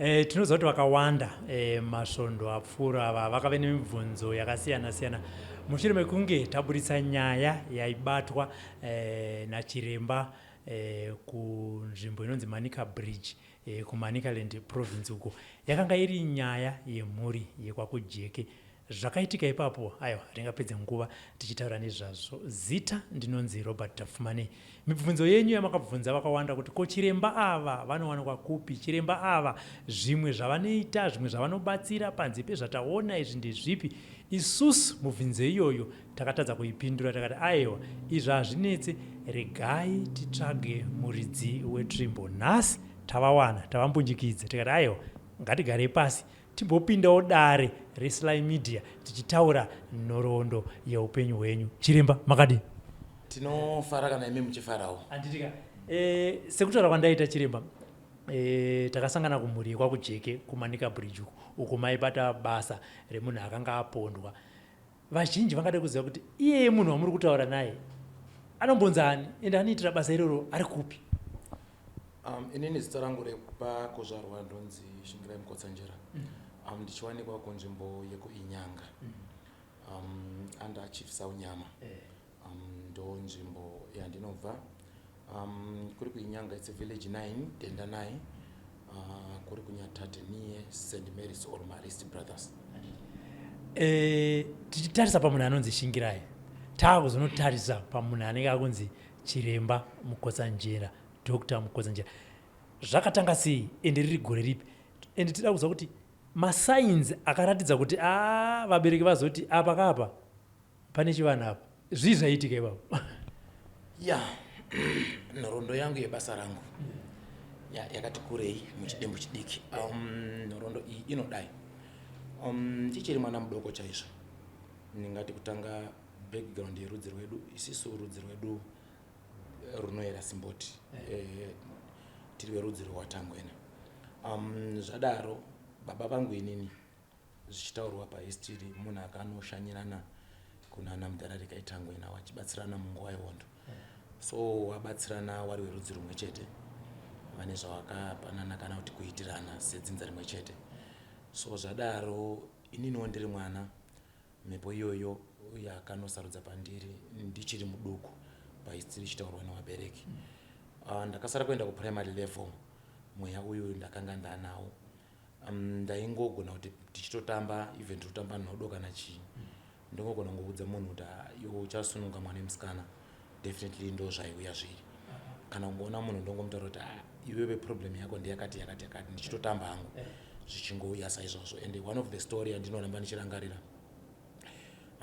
Eh, tinoziva kuti vakawanda eh, masvondo apfuura ava vakave nemibvunzo yakasiyana siyana mushure mekunge taburitsa nyaya yaibatwa eh, nachiremba eh, kunzvimbo inonzi Manica Bridge eh, kuManicaland Province uko yakanga iri nyaya yemhuri yekwaKujeke. Zvakaitika ipapo aiwa ringapedze nguva tichitaura nezvazvo. Zita ndinonzi Robert Tapfumanei. Mibvunzo yenyu yamakabvunza vakawanda kuti ko chiremba ava vanowanikwa kupi? Chiremba ava zvimwe zvavanoita, zvimwe zvavanobatsira panze pezvataona izvi ndezvipi? Isusu mubvunzo iyoyo Takatadza kuipindura takati aewa izvi hazvinetse regai titsvage muridzi wetsvimbo. Nhasi tavawana tavambunjikidza tikati aewa ngatigarei pasi timbopindawo dare reSly Media tichitaura nhoroondo yeupenyu hwenyu. Chiremba makadii? Tinofara kana imi muchifarawo. Handitika e, sekutaura kwandaita chiremba e, takasangana kumhuri yekwaKujeke kuManica Bridge uko uko maibata basa remunhu akanga apondwa. Vazhinji vangade kuziva kuti iyeye munhu wamuri kutaura naye anombonzi ani ende anoitira basa iroro ari kupi? Inini zita rangu rekuzvarwa ndonzi Shingirai Mukotsanjera. Ndichiwanikwa kunzvimbo yekuInyanga. Under Chief Saunyama. Ndo nzvimbo yandinobva. Kuri kuInyanga it's village 9, Denda 9. Kuri kuNyatate near St Mary's or Marist Brothers. Tichitarisa pamunhu anonzi Shingirai, taakuzonotarisa pamunhu anenge akunzi Chiremba Mukotsanjera, Dr. Mukotsanjera. Zvakatanga sei ende riri gore ripi? Ende tida kuziva kuti masigns akaratidza kuti a vabereki vazoti apa kapa pane chivanhu apa zvii zvaiitika ipapo? Ya, nhoroondo yangu yebasa rangu ya yakati kurei muchidimbu chidiki. Nhoroondo iyi inodai. Ndichiri mwana mudoko chaizvo, ndingati kutanga background yerudzi rwedu. Isisu rudzi rwedu runoera simboti, tiri verudzi rwewatangwena. Zvadaro baba vangu inini zvichitaurwa pahistory munhu akanoshanyirana kunana mudhara Itangwena wachibatsirana munguva yehondo. So wabatsirana wari werudzi rumwe chete, vane zvawakapanana kana kuti kuitirana sedzinza rimwe chete. So zvadaro ininiwo ndiri mwana, mhepo iyoyo yakanosarudza pandiri ndichiri muduku pahistory ichitaurwa nevabereki. Ndakasara kuenda kuprimary level, mweya uyu ndakanga ndanawo. Ndaingogona kuti tichitotamba, even totamba nhodo kana chii, ndingogona kungoudza munhu kuti iwe uchasununga mwana wemusikana, definitely ndo zvaiuya zviri. Kana kungoona munhu ndongomutaura kuti iwewe problem yako ndeyakati yakati yakati, ndichitotamba hangu zvichingouya saizvozvo. And one of the story yandinoramba ndichirangarira,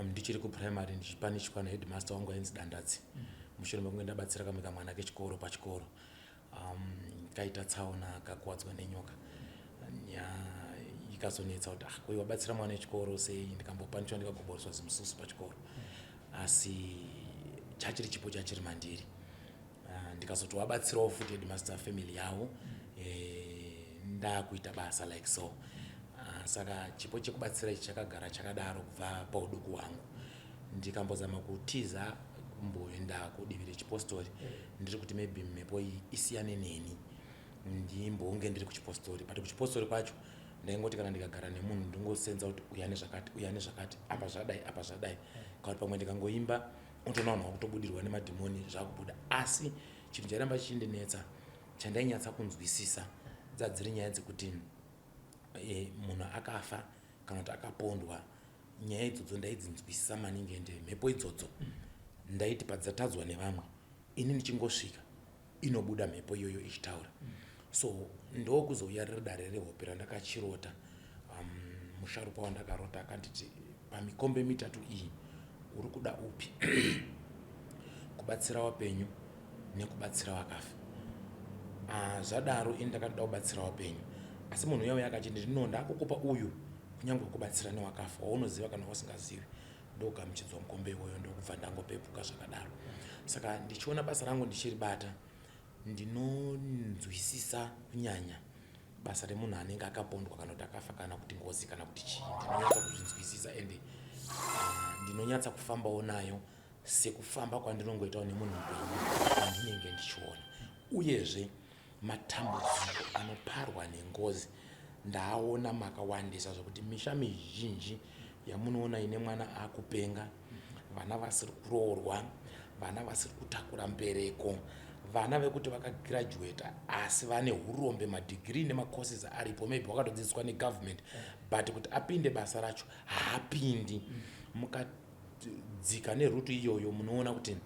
ndichiri kuprimary ndichipanishwa naheadmaster wangu ainzi Dandadzi, mushure mekunge ndabatsira kamwe kamwana kechikoro pachikoro, kaita tsaona kakuwadzwa nenyoka. Ikazonetsa kuti ah, koi wabatsira mwana wechikoro sei? Ndikambopanishwa ndikagoboreswa zimususu pachikoro, asi chachiri chipo chachiri mandiri. Ndikazoti wabatsirawo futi headmaster family yavo, ndakuita basa like so. Saka chipo chekubatsira ichi chakagara chakadaro kubva pauduku hwangu. Ndikambozama kutiza kumboenda kudivi rechipostori, ndiri kuti maybe mhepo iyi isiyane neni, ndimbonge ndiri kuchipostori. But kuchipostori kwacho ndaingoti kana ndikagara nemunhu ndingosenza kuti uya nezvakati, uya nezvakati, apa zvadai, apa zvadai. Kana kuti pamwe ndikangoimba unotoona vanhu vakutobudirwa nemadhimoni zvakubuda. Asi chinhu chairamba chichindinetsa chandainyatsa kunzwisisa dzadziri nyaya dzekuti munhu akafa kana kuti akapondwa. Nyaya idzodzo ndaidzinzwisisa maningi, ende mhepo idzodzo ndaiti padzatadzwa nevamwe, ini ndichingosvika inobuda mhepo iyoyo ichitaura. So ndokuzouya riri dare rehope randakachirota. Musharukwa wandakarota akanditi, pamikombe mitatu iyi uri kuda upi? Kubatsira wapenyu nekubatsira wakafa. Zvadaro ini ndakatoda kubatsira wapenyu, asi munhu uya uya akachindi, no, ndakukupa uyu kunyange kubatsira newakafa waunoziva kana wasingazivi. Ndogamuchidzwa mukombe iwoyo, ndokubva ndangopepuka zvakadaro. Saka ndichiona basa rangu ndichiribata, ndinonzwisisa kunyanya. Basa remunhu anenge akapondwa kana kuti akafa kana kuti ngozi kana kuti chii, ndinonyatsa kuzvinzwisisa ende ndinonyatsa kufambawo nayo sekufamba kwandinongoitawo nemunhu mupenyu wandinenge ndichiona. Uyezve matambudziko anoparwa nengozi ndaaona makawandisa zvekuti misha mizhinji yamunoona ine mwana akupenga, vana vasiri kuroorwa, vana vasiri kutakura mbereko, vana vekuti vakagirajuweta asi vane hurombe, madhigirii nemacourses aripo, maybe wakatodzidziswa negovernment, but kuti apinde basa racho haapindi. Mukadzika nerutu iyoyo munoona kuti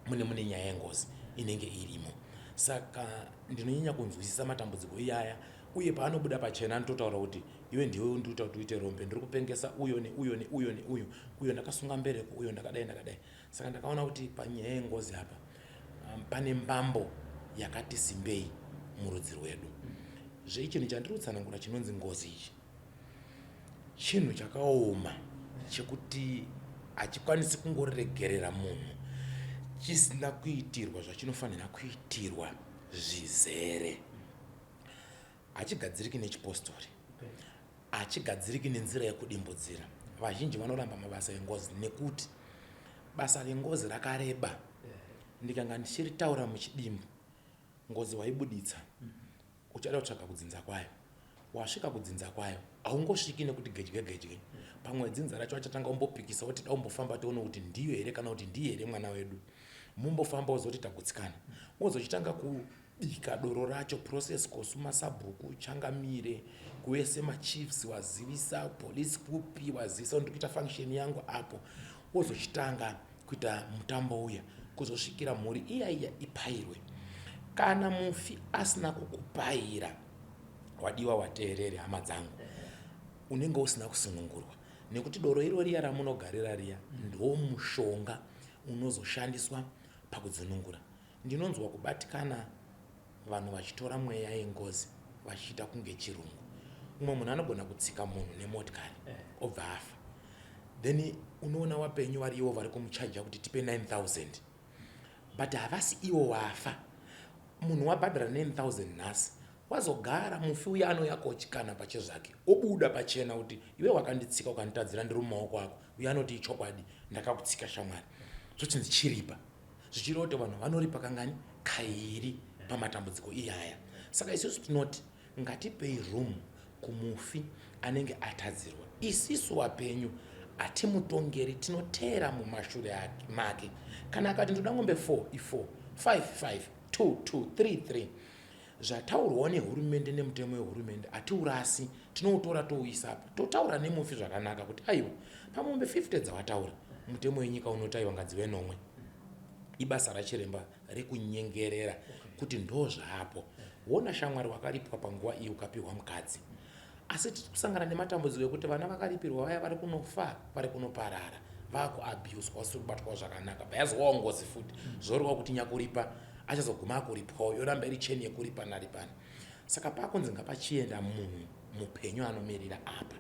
mune nyaya yengozi inenge irimo. Saka ndinonyanya kunzwisisa matambudziko iyaya, uye paanobuda pachena anototaura kuti iwe ndiwe undiita kuti uite rombe, ndiri kupengesa uyo neuyo neuyo neuyo, uyo ndakasunga mbereko, uyo ndakadai ndakadai. Saka ndakaona kuti panyaya yengozi apa pane mbambo yakati simbei murudzi rwedu. Zvei chinhu chandiri kutsanangura chinonzi ngozi ichi chinhu chakaoma chekuti hachikwanisi kungoregerera munhu chisina kuitirwa zvachinofanira kuitirwa zvizere. Hachigadziriki nechipostori, hachigadziriki nenzira yekudimbudzira. Vazhinji vanoramba mabasa engozi nekuti basa rengozi rakareba. Ndikanga ndichiritaura muchidimbu, ngozi waibuditsa, uchada kutsvaga kudzinza kwayo, wasvika kudzinza kwayo haungosviki nekuti gedye gedye. Pamwe dzinza racho achatanga umbopikisa kuti da umbofamba tione kuti ndiyo here kana kuti ndiye here mwana wedu. Mumbofamba wozoti tagutsikana, wozochitanga kubika doro racho, process kosuma sabhuku, changamire, kuese machiefs, wazivisa police kupi, wazivisa ndiri kuita function yangu apo, wozochitanga kuita mutambo uya kuzosvikira mhuri iya iya ipairwe. Kana mufi asina kukupaira, wadiwa wateerere hama dzangu, unenge usina kusunungurwa, nekuti doro iro riya ramunogarira riya ndo mushonga unozoshandiswa pakudzunungura. Ndinonzwa kubatikana vanhu vachitora mweya yengozi vachiita kunge chirungu. Umwe munhu anogona kutsika munhu nemotikari obva afa, then unoona wapenyu vari ivo vari kumuchaja kuti tipe 9000, but havasi ivo wafa. Munhu wabhadhara 9000 nhasi, wazogara mufi uya anouya kochikana pachezvake, obuda pachena kuti iwe wakanditsika ukanditadzira, ndiri mumaoko ako. Uye anoti ichokwadi, ndakakutsika shamwari. Zvochinzi chiripa, zvichireva kuti vanhu vanoripa kangani? Kairi pamatambudziko iyaya. Saka isusu tinoti ngatipei room kumufi anenge atadzirwa. Isisu wapenyu hatimutongeri, tinoteera mumashure make. Kana akati ndoda ng'ombe 4, i4, 5, 5, 2, 2, 3, 3, zvataurwawo nehurumende nemutemo wehurumende, hatiurasi, tinoutora touisa apa, totaura nemufi zvakanaka kuti aiwa, pamombe 50 dzawataura, mutemo wenyika unoti aiwa, ngadzive nomwe. Ibasa rachiremba rekunyengerera kuti ndo zvaapo. Wona shamwari, wakaripwa panguva iyi ukapiwa mukadzi, asi tiri kusangana nematambudziko ekuti vana vakaripirwa vaya vari kunofa, vari kunoparara, vakuabhuswa, vasiri kubatwawo zvakanaka, bayazwawo ngozi futi. Zvoreva kuti nyakuripa achazoguma akuripwawo, yoramba iri cheni yekuripa naripana. Saka pakunzi ngapachienda munhu mupenyu anomirira apa,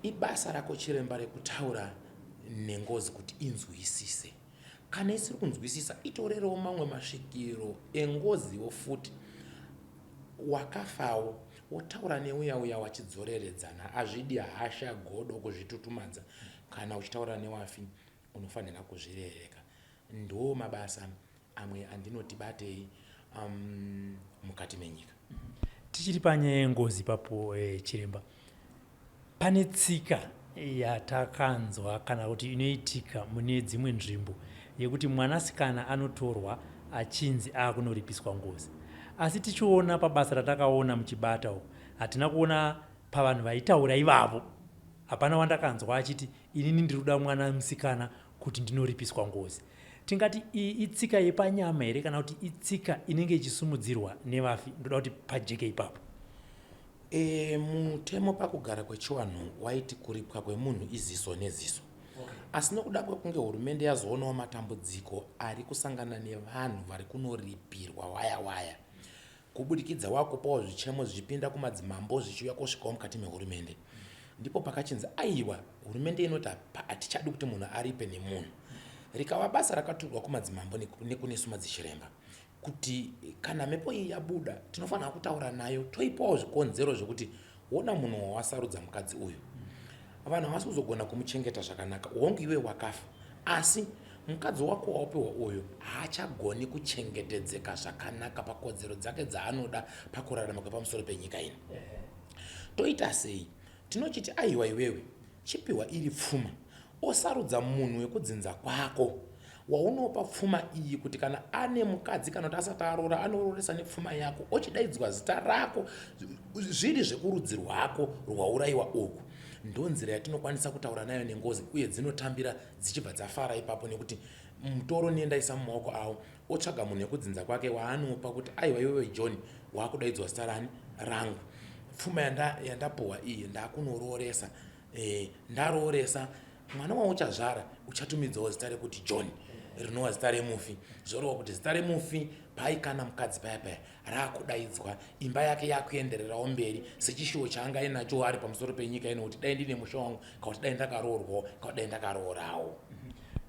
ibasa rako chiremba rekutaura nengozi kuti inzwisise. Kana isiri kunzwisisa, itorerewo mamwe masvikiro engoziwo futi wakafawo, wotaura neuya uya wachidzoreredzana. Hazvidi hasha, godo, kuzvitutumadza. Kana uchitaura newafi unofanira kuzvirereka. Ndo mabasa amwe andinoti batei mukati menyika. Tichiri panyaya yengozi ipapo, chiremba, pane tsika yatakanzwa kana kuti inoitika mune dzimwe nzvimbo yekuti mwanasikana anotorwa achinzi akunoripiswa ngozi, asi tichiona pabasa ratakaona muchibata uku, hatina kuona pavanhu vaitaura ivavo, hapana wandakanzwa achiti inini ndiri kuda mwana musikana kuti ndinoripiswa ngozi. Tingati iyi itsika yepanyama here kana kuti itsika inenge ichisumudzirwa nevafi? Ndoda kuti pajeke ipapo. Mutemo pakugara kwechiwanhu waiti kuripwa kwemunhu iziso neziso. Asi nokuda kwekunge hurumende yazoonawo matambudziko ari kusangana nevanhu vari kunoripirwa waya waya, kubudikidza wakupawo zvichemo zvichipinda kumadzimambo zvichiuya kusvikawo mukati mehurumende, ndipo pakachinzi aiwa, hurumende inoti hatichadi kuti munhu aripe nemunhu. Rikava basa rakaturwa kumadzimambo nekunesu madzishiremba. Kuti kana mhepo iyi yabuda, tinofanira kutaura nayo, toipawo zvikonzero zvekuti wona munhu wawasarudza, mukadzi uyu, vanhu havasi kuzogona kumuchengeta zvakanaka. Hongu, iwe wakafa, asi mukadzi wako wawapiwa uyu haachagoni kuchengetedzeka zvakanaka pakodzero dzake dzaanoda pakurarama kwepamusoro penyika ino. Toita sei? Tinochiti aiwa, iwewe chipiwa iri pfuma, osarudza munhu wekudzinza kwako waunopa pfuma iyi, kuti kana ane mukadzi kana kuti asati aroora, anorooresa nepfuma yako, ochidaidzwa zita rako, zviri zvekurudzi rwako rwaurayiwa uku. Ndo nzira yatinokwanisa kutaura nayo nengozi, uye dzinotambira dzichibva dzafara ipapo, nekuti mutoro niendaisa mumaoko avo, otsvaga munhu wekudzinza kwake waanopa kuti aiwa, iwewe John, waakudaidzwa zita rani? Rangu. Pfuma yandapuhwa iyi ndakunorooresa. Ndarooresa mwana wauchazvara, uchatumidzawo zita rekuti John, rinova zita remufi. Zvoreva kuti zita remufi paaikana mukadzi paya paya raakudaidzwa, imba yake yakuendererawo mberi sechishuwo chaanga ainacho ari pamusoro penyika ino, kuti dai ndine musha wangu, kana kuti dai ndakaroorwawo, kana kuti dai ndakaroorawo.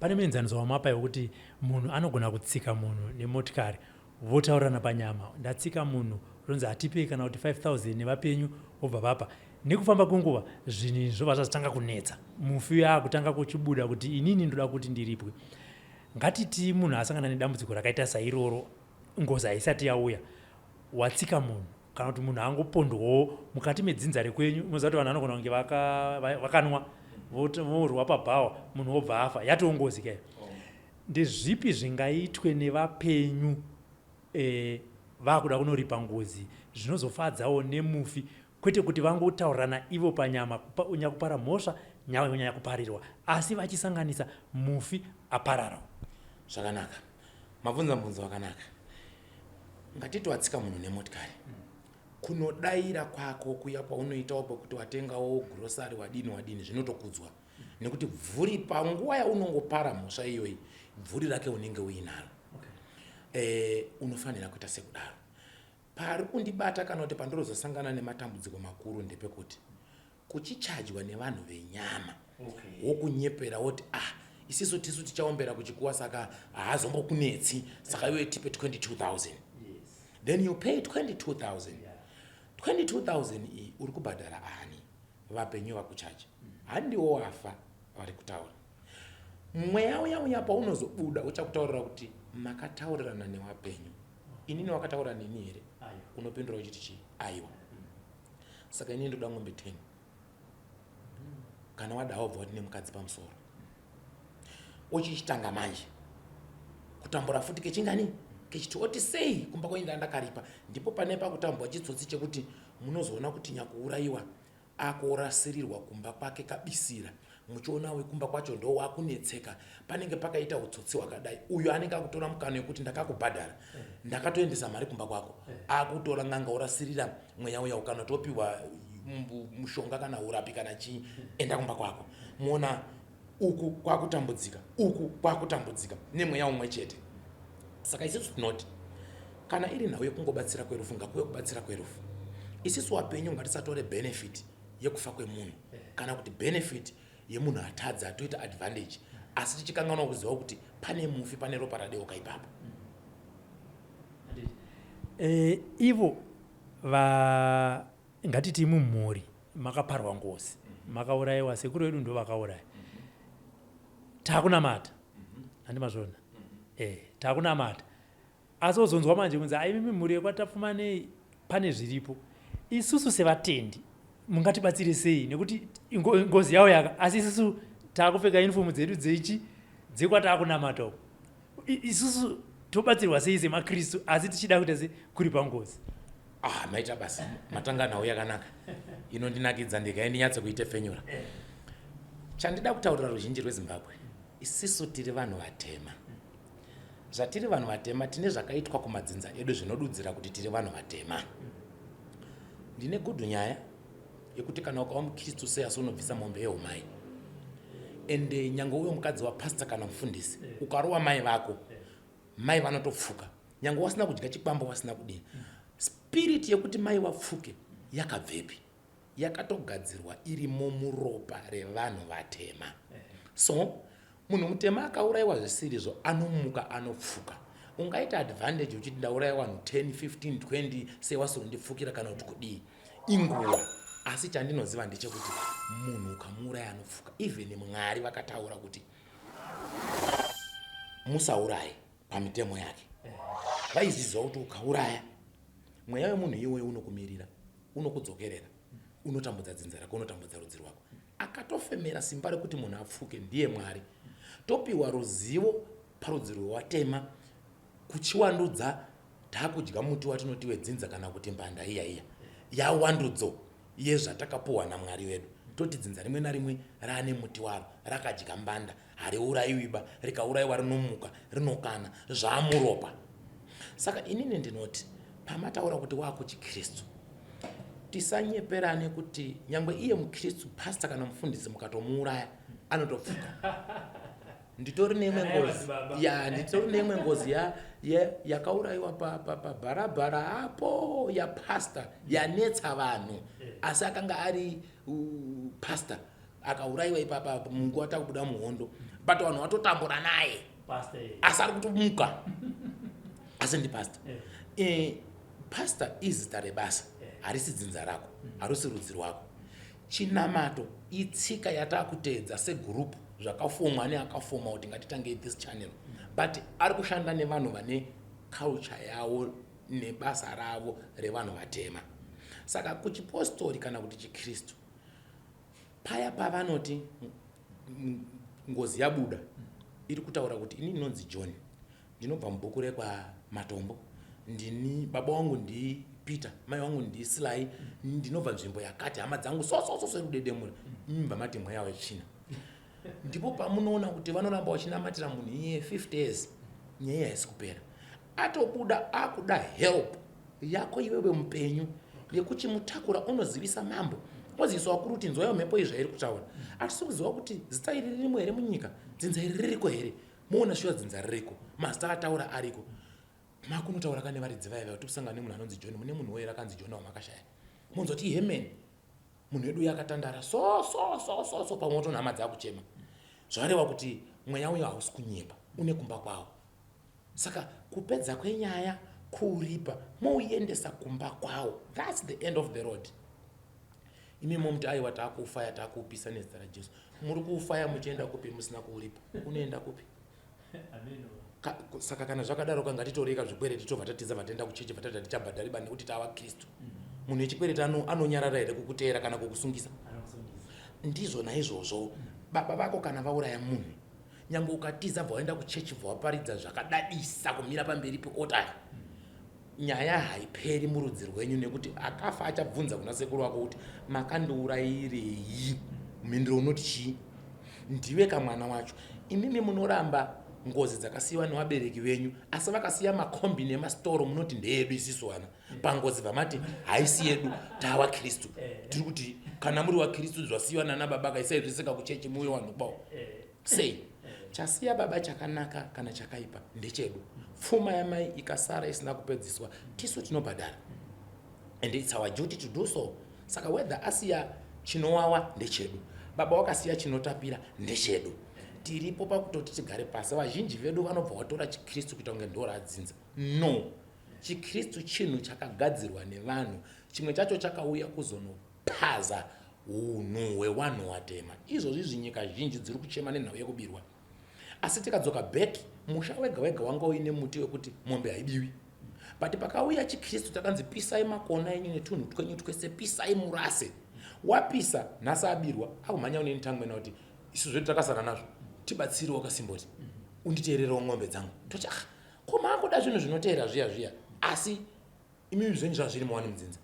Pane muenzaniso wamapa wekuti munhu anogona kutsika munhu nemotikari, votaurirana panyama, ndatsika munhu, ronzi hatipei kana kuti 5000 nevapenyu, vobva vapa. Nekufamba kwenguva zvinhu izvi zvobva zvazotanga kunetsa, mufi akutanga kuchibuda kuti inini ndoda kuti ndiripwe. Ngatiti munhu asangana nedambudziko rakaita sairoro, ngozi haisati yauya, watsika munhu, kana kuti munhu angopondwawo mukati medzinza rekwenyu. Unoziva kuti vanhu vanogona kunge vakanwa, vorwa pabhawa, munhu wobva afa, yatoo ngozi kaiyo. Ndezvipi zvingaitwe nevapenyu vakuda kunoripa ngozi zvinozofadzawo nemufi, kwete kuti vangotaurirana ivo panyama, nyakupara mhosva nyanya kuparirwa, asi vachisanganisa mufi apararawo? Zvakanaka, mabvunza mubvunzo wakanaka. Ngatiti watsika munhu nemotikari. Kunodayira kwako kuya kwaunoitawo kwekuti watengawo grocery, wadini wadini, zvinotokudzwa, nekuti bvuri panguva yaunongopara mhosva iyoyi, bvuri rake unenge uinaro. Unofanira kuita sekudaro. Pari kundibata kana kuti pandinozosangana nematambudziko makuru ndepekuti kuchichajwa nevanhu venyama, wokunyepera, woti ah, isisu tisu tichaombera kuchikuwa, saka haazombokunetsi, saka iwe tipe 22,000. Then you pay 22,000. 22,000 iyi uri kubhadhara ani? Vapenyu vakuchaja, handiwo wafa vari kutaura. Mweya uya uya paunozobuda uchakutaurira kuti makataurirana newapenyu, inini wakataura neni here? Unopindura uchiti chii? Aiwa. Saka inini ndoda ng'ombe 10. Kana wadawo, bva wati nemukadzi pamusoro, ochichitanga manje kutambura futi kechingani, kechiti oti sei kumba kwenyu ndakaripa. Ndipo pane pakutambwa chitsotsi chekuti munozoona kuti nyakuurayiwa akorasirirwa kumba kwake kabisira, muchiona wekumba kwacho ndo wakunetseka. Panenge pakaita utsotsi hwakadai. Uyo anenge akutora mukana wekuti ndakakubhadhara, ndakatoendesa mari kumba kwako, akutora n'anga orasirira mweya uya, kana topiwa mushonga kana urapi kana chii, enda kumba kwako. Muona uku kwakutambudzika, uku kwakutambudzika nemweya umwe chete. Saka isusu tinoti kana iri nhau yekungobatsira kwerufu, ngakuve kubatsira kwerufu. Isisu wapenyu ngatisatore benefit yekufa kwemunhu, kana kuti benefit yemunhu atadza toita advantage, asi tichikanganwa kuziva kuti pane mufi, pane ropa radeuka ipapo. Ivo va ngatiti mumhuri makaparwa ngozi, makaurayiwa, sekuru vedu ndo vakauraya, taakunamata, handi mazvona? Taakunamata, asi ozonzwa manje kunzi aimimi mhuri yekwaTapfumanei pane zviripo. Isusu sevatendi mungatibatsire sei? Nekuti ngozi yavo yaka, asi isusu taakupfeka uniform dzedu dzechi dzekwataakunamata uko. Isusu tobatsirwa sei semaKristu, asi tichida kuita se kuripa ngozi? Ah, maita basa, matanga nhau yakanaka inondinakidza. Ndikai ndinyatse kuitefenyura. Chandida kutaurira ruzhinji rweZimbabwe, isisu tiri vanhu vatema. Zvatiri vanhu vatema, tine zvakaitwa kumadzinza edu zvinodudzira kuti tiri vanhu vatema. Ndine gudhu nyaya yekuti kana ukava muKristu sei, asi unobvisa mombe yeumai, ende nyange uyo mukadzi wapasta kana mufundisi, ukarova mai vako, mai vanotopfuka, nyange wasina kudya chikwambo, wasina kudini. Spirit yekuti mai wapfuke yakabvepi? Yakatogadzirwa irimo muropa revanhu vatema. So munhu mutema akaurayiwa zvisirizvo anomuka anopfuka. Ungaita advantage uchiti ndauraya vanhu 10, 15, 20 sewasirondipfukira kana kuti kudii. Inguva. Asi chandinoziva ndechekuti munhu ukamuuraya anopfuka. Even Mwari vakataura kuti musauraye pamitemo yake. Vaizviziva kuti ukauraya mweya wemunhu iwoyo unokumirira, unokudzokerera, unotambudza dzinza rako, unotambudza rudzi rwako. Akatofemera simba rekuti munhu apfuke ndiye Mwari. Topiwa ruzivo parudzi rwewatema kuchiwandudza takudya muti watinoti wedzinza kana kuti mbanda iya iya yawandudzo yezvatakapuhwa naMwari wedu. Toti dzinza rimwe narimwe raane muti waro rakadya mbanda hariurayiwiba, rikaurayiwa rinomuka rinokana zvamuropa. Saka inini ndinoti pamataura kuti wakuchiKristu tisanyeperane kuti nyangwe iye muKristu pastor kana mufundisi mukatomuuraya anotopfuka. Nditori neimwe ngozi ya nditori neimwe ngozi ya yakaurayiwa pabharabhara apo yapastor yanetsa vanhu asi akanga ari pastor akaurayiwa ipapa munguva takubuda muhondo but vanhu vatotambura naye asi ari kutomuka asi ndipastor. Pastor izita rebasa, harisi dzinza rako, harusi rudzi rwako. Chinamato itsika yatakuteedza segurupu zvakafomwa neakafoma kuti ngatitangei this channel, but ari kushanda nevanhu vane culture yavo nebasa ravo revanhu vatema. Saka kuchipostori kana kuti chiKristu paya pavanoti ngozi yabuda iri kutaura kuti ini ndinonzi John, ndinobva mubhuku rekwaMatombo, ndini baba wangu ndi Peter, mai wangu ndi Sly, ndinobva nzvimbo yakati, hama dzangu so so so so kudedemura imba mati mweya wetsvina. Ndipo pamunoona kuti vanoramba vachinamatira munhu iye 50 years, nyaya haisi kupera. Atobuda akuda help yako iwewe mupenyu yekuchimutakura unozivisa mambo, ozivisa vakuru kuti nzwaiwo mhepo iyi zvairi kutaura. Hatisi kuziva kuti zita iri ririmo here munyika, dzinza iri ririko here. Moona shuwa dzinza ririko, mazita ataura ariko. Makunotaura kane varidzi vaya vaya kuti kusangana nemunhu anonzi John, mune munhu woyera akanzi John wamakashaya. Monzwa kuti ihemeni munhu wedu uyu akatandara so so so so so, pamwe wotoona hama dzakuchema. Zvareva kuti mweya uyu hausi kunyepa, une kumba kwawo. Saka kupedza kwenyaya kuuripa mouendesa kumba kwawo. That's the end of the road. Imi momuti aiwa takuufaya takuupisa nezita raJesu. Muri kuufaya muchienda kupi musina kuuripa? Unoenda kupi? Saka kana zvakadaro ka ngatitoreka zvikwereti tobva tatiza vatenda kuchechi vatati hatichabhadhari ba nekuti tava Kristu. Munhu wechikwereti anonyarara here kukuteera kana kukusungisa? Ndizvo naizvozvo baba vako kana vauraya munhu nyange ukatiza bva waenda kuchechi bva waparidza zvakadadisa kumira pamberi peotari, nyaya haiperi murudzi rwenyu nekuti akafa achabvunza kuna sekuru wako kuti makandiurayirei, mhinduro unoti chii? Ndiwe kamwana wacho. Imimi munoramba ngozi dzakasiyiwa nevabereki venyu, asi vakasiya makombi nemasitoro munoti ndeyedu isisu vana. Pangozi vamati haisi yedu, tava Kristu. Tiri kuti kana muri waKristu zvasiyiwa nana baba kaisai zvese kuchechi muuye vanhu kwawo. Sei? Chasiya baba chakanaka kana chakaipa ndechedu. Pfuma yamai ikasara isina kupedziswa tisu tinobhadhara. And it's our duty to do so. Saka whether asiya chinowawa ndechedu, baba wakasiya chinotapira ndechedu. Tiripo pakutoti tigare pasi. Vazhinji vedu vanobva vatora chiKristu kuita kunge ndo radzinza. No, chiKristu chinhu chakagadzirwa nevanhu. Chimwe chacho chakauya kuzonopaza hunhu hwevanhu vatema. Izvozvi izvi nyika zhinji dziri kuchema nenhau yekubirwa. Asi tikadzoka back, musha wega wega wanga uine muti wekuti mombe haibiwi. But pakauya chiKristu takanzi pisai makona enyu netunhu twenyu twese, pisai murase. Wapisa nhasi abirwa, akumhanya uneni tangwena kuti isu zvedu takasara nazvo, tibatsire wakasimboti unditeererewo ng'ombe dzangu. Toti ah, ko maakuda zvinhu zvinoteera zviya zviya, asi imimi zvenyu zvazviri muwani mudzinza.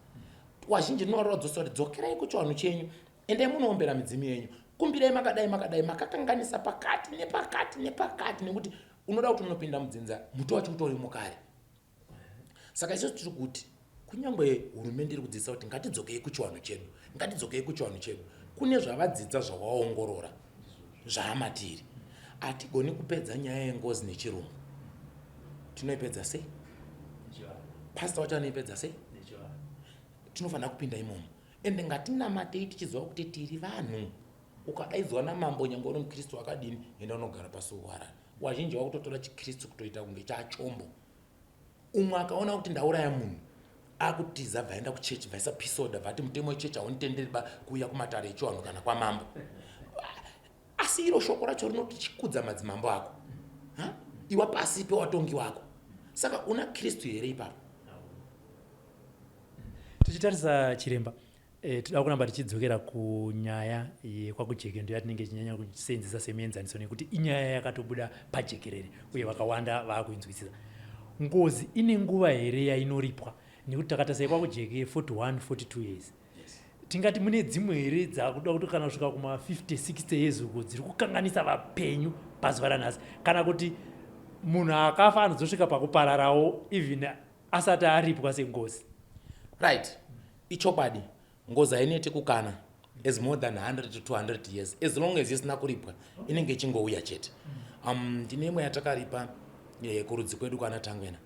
Wazhinji rinovarwadzosa kuti dzokerai kuchivanhu chenyu, endai munoombera midzimu yenyu, kumbirai makadai makadai, makakanganisa pakati nepakati nepakati, nekuti unoda kuti unopinda mudzinza muti wacho utori mukare. Saka isusu tiri kuti kunyangwe hurumende iri kudzidzisa kuti ngatidzokei kuchivanhu chedu, ngatidzokei kuchivanhu chedu, kune zvavadzidza zvavaongorora zvaamatiri. Hatigoni kupedza nyaya yengozi nechirungu. Tinoipedza sei? Pastor wacho anoipedza sei? Tinofanira kupinda imomo. Ende ngatinamatei tichiziva kuti tiri vanhu. Ukadaidzwa namambo nyangwe uri muKristu wakadini, enda unogara pasi uwarara. Wazhinji wakutotora chiKristu kutoita kunge chachombo. Umwe akaona kuti ndauraya munhu, akutiza, bvaenda kuchechi, bvaisa peace order, bvati mutemo wechechi haunditenderi ba kuuya kumatare echivanhu kana kwamambo. Asi iro shoko racho rinoti chikudza madzimambo ako, iwa pasi pewatongi wako. Saka una Kristu here ipapo? Tichitarisa chiremba, toda kuramba tichidzokera kunyaya yekwaKujeke, ndo yatinenge tichinyanya kuseenzesa semuenzaniso nekuti inyaya yakatobuda pajekerere uye vakawanda vaakuinzwisisa. Ngozi ine nguva here yainoripwa? Nekuti takatarisa yekwaKujeke 41 42 years, tingati mune dzimwe here dzakuda kuti kana kusvika kuma 50 60 years uko dziri kukanganisa vapenyu pazuva ranhasi, kana kuti munhu akafa anozosvika pakupararawo even asati aripwa sengozi? Right, ichokwadi, ngozi haineti kukana as more than 100 to 200 years. As long as isina kuripwa, inenge ichingouya chete. Ndine imwe yatakaripa kurudzi kwedu kwana Tangwena,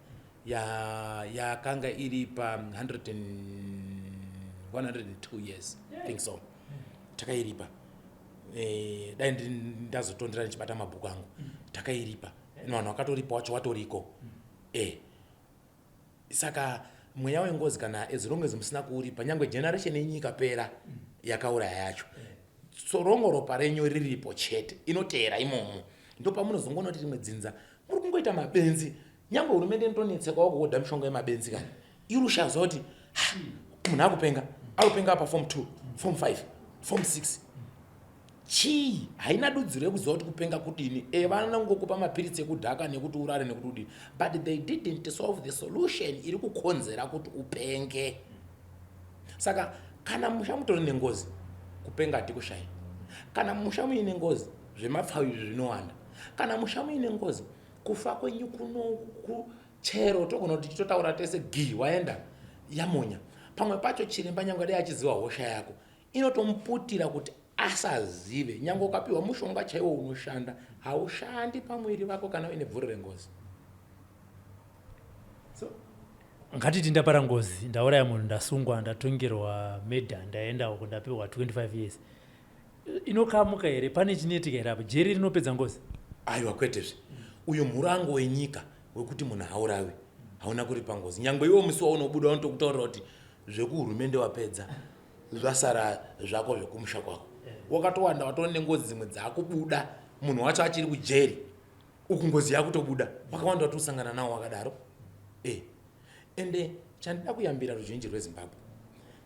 yakanga iri pa 100 and 102 years, think so. Takairipa. Dai ndazotondera ndichibata mabhuku angu, takairipa. Vanhu vakatoripa wacho watoriko. Saka mweya wengozi, kana as long as musina kuuripa, nyange generation yenyu ikapera yakauraya yacho, sorongo ropa renyu riripo chete, inoteera imomo. Ndo pamunozongoona kuti rimwe dzinza muri kungoita mabenzi, nyange hurumende inotonetsekawo kuhodha mishonga yemabenzi. Kani iri ushaziva kuti munhu akupenga, akupenga pa form 2, form 5, form 6, chii? Haina dudziro yekuziva kuti kupenga kudini. Vanongokupa mapiritsi ekudhaka nekuti urare nekuti udini, but they didn't solve the solution iri kukonzera kuti upenge. Saka kana musha mutori nengozi, kupenga hatikushayi. Kana musha muine ngozi, zvemapfau izvi zvinowanda. Kana musha muine ngozi, kufa kwenyu kuno chero togona kuti tichitotaura tese, gi waenda yamonya. Pamwe pacho chiremba, nyange dai achiziva hosha yako, inotomuputira kuti asazive. Nyange ukapiwa mushonga chaiwo unoshanda, haushandi pamwiri vako kana uine bvuri rengozi. So ngatiti ndapara ngozi, ndauraya munhu, ndasungwa, ndatongerwa murder, ndaenda uko, ndapiwa 25 years. Inokamuka here? Pane chinoitika here apo? Jeri rinopedza ngozi? Aiwa, kwetezve. Uyu murango wenyika wekuti munhu haurawi hauna kuripa ngozi. Nyange iwo musi waunobuda, unotokutaurira kuti zvekuhurumende wapedza, zvasara zvako zvekumusha kwako. Wakatowanda watova nengozi dzimwe dzaakubuda munhu wacho achiri kujeri uku, ngozi yakutobuda. Wakawanda watosangana nawo wakadaro. Ende chandida kuyambira ruzhinji rweZimbabwe,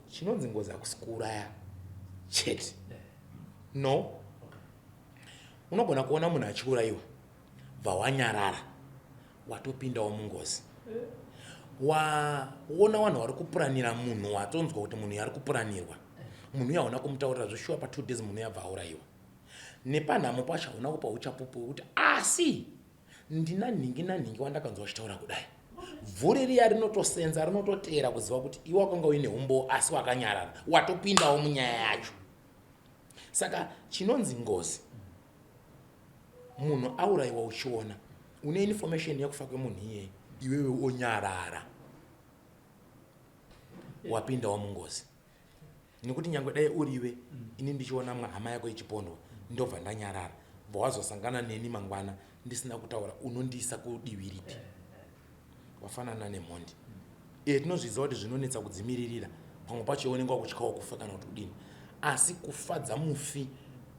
chinonzi ngozi hakusi kuuraya chete, no. Unogona kuona munhu achiurayiwa, bva wanyarara, watopindawo mungozi. Waona vanhu vari kupuranira munhu, watonzwa kuti munhu ari kupuranirwa, munhu uyo hauna kumutaurira zvoshuwa, pa 2 days munhu yabva aurayiwa. Nepanhamo pacho hauna kupa uchapupu hwekuti asi ndina nhingi nanhingi wandakanzwa achitaura kudai. Bvuri riya rinotosenza, rinototeera kuziva kuti iwe wakanga uine umbowo asi wakanyarara, watopindawo munyaya yacho. Saka chinonzi ngozi, munhu aurayiwa uchiona, une information yekufa kwemunhu iyeye, iwewe onyarara, wapindawo mungozi. Nekuti nyange dai uriwe, ini ndichiona hama yako ichipondwa, ndobva ndanyarara, bva wazosangana neni mangwana ndisina kutaura, unondiisa kudivi ripi? Wafanana nemhondi. Tinozviziva kuti zvinonetsa kudzimiririra, pamwe pacho unenge wakutyawo kufa kana kuti kudini, asi kufadza mufi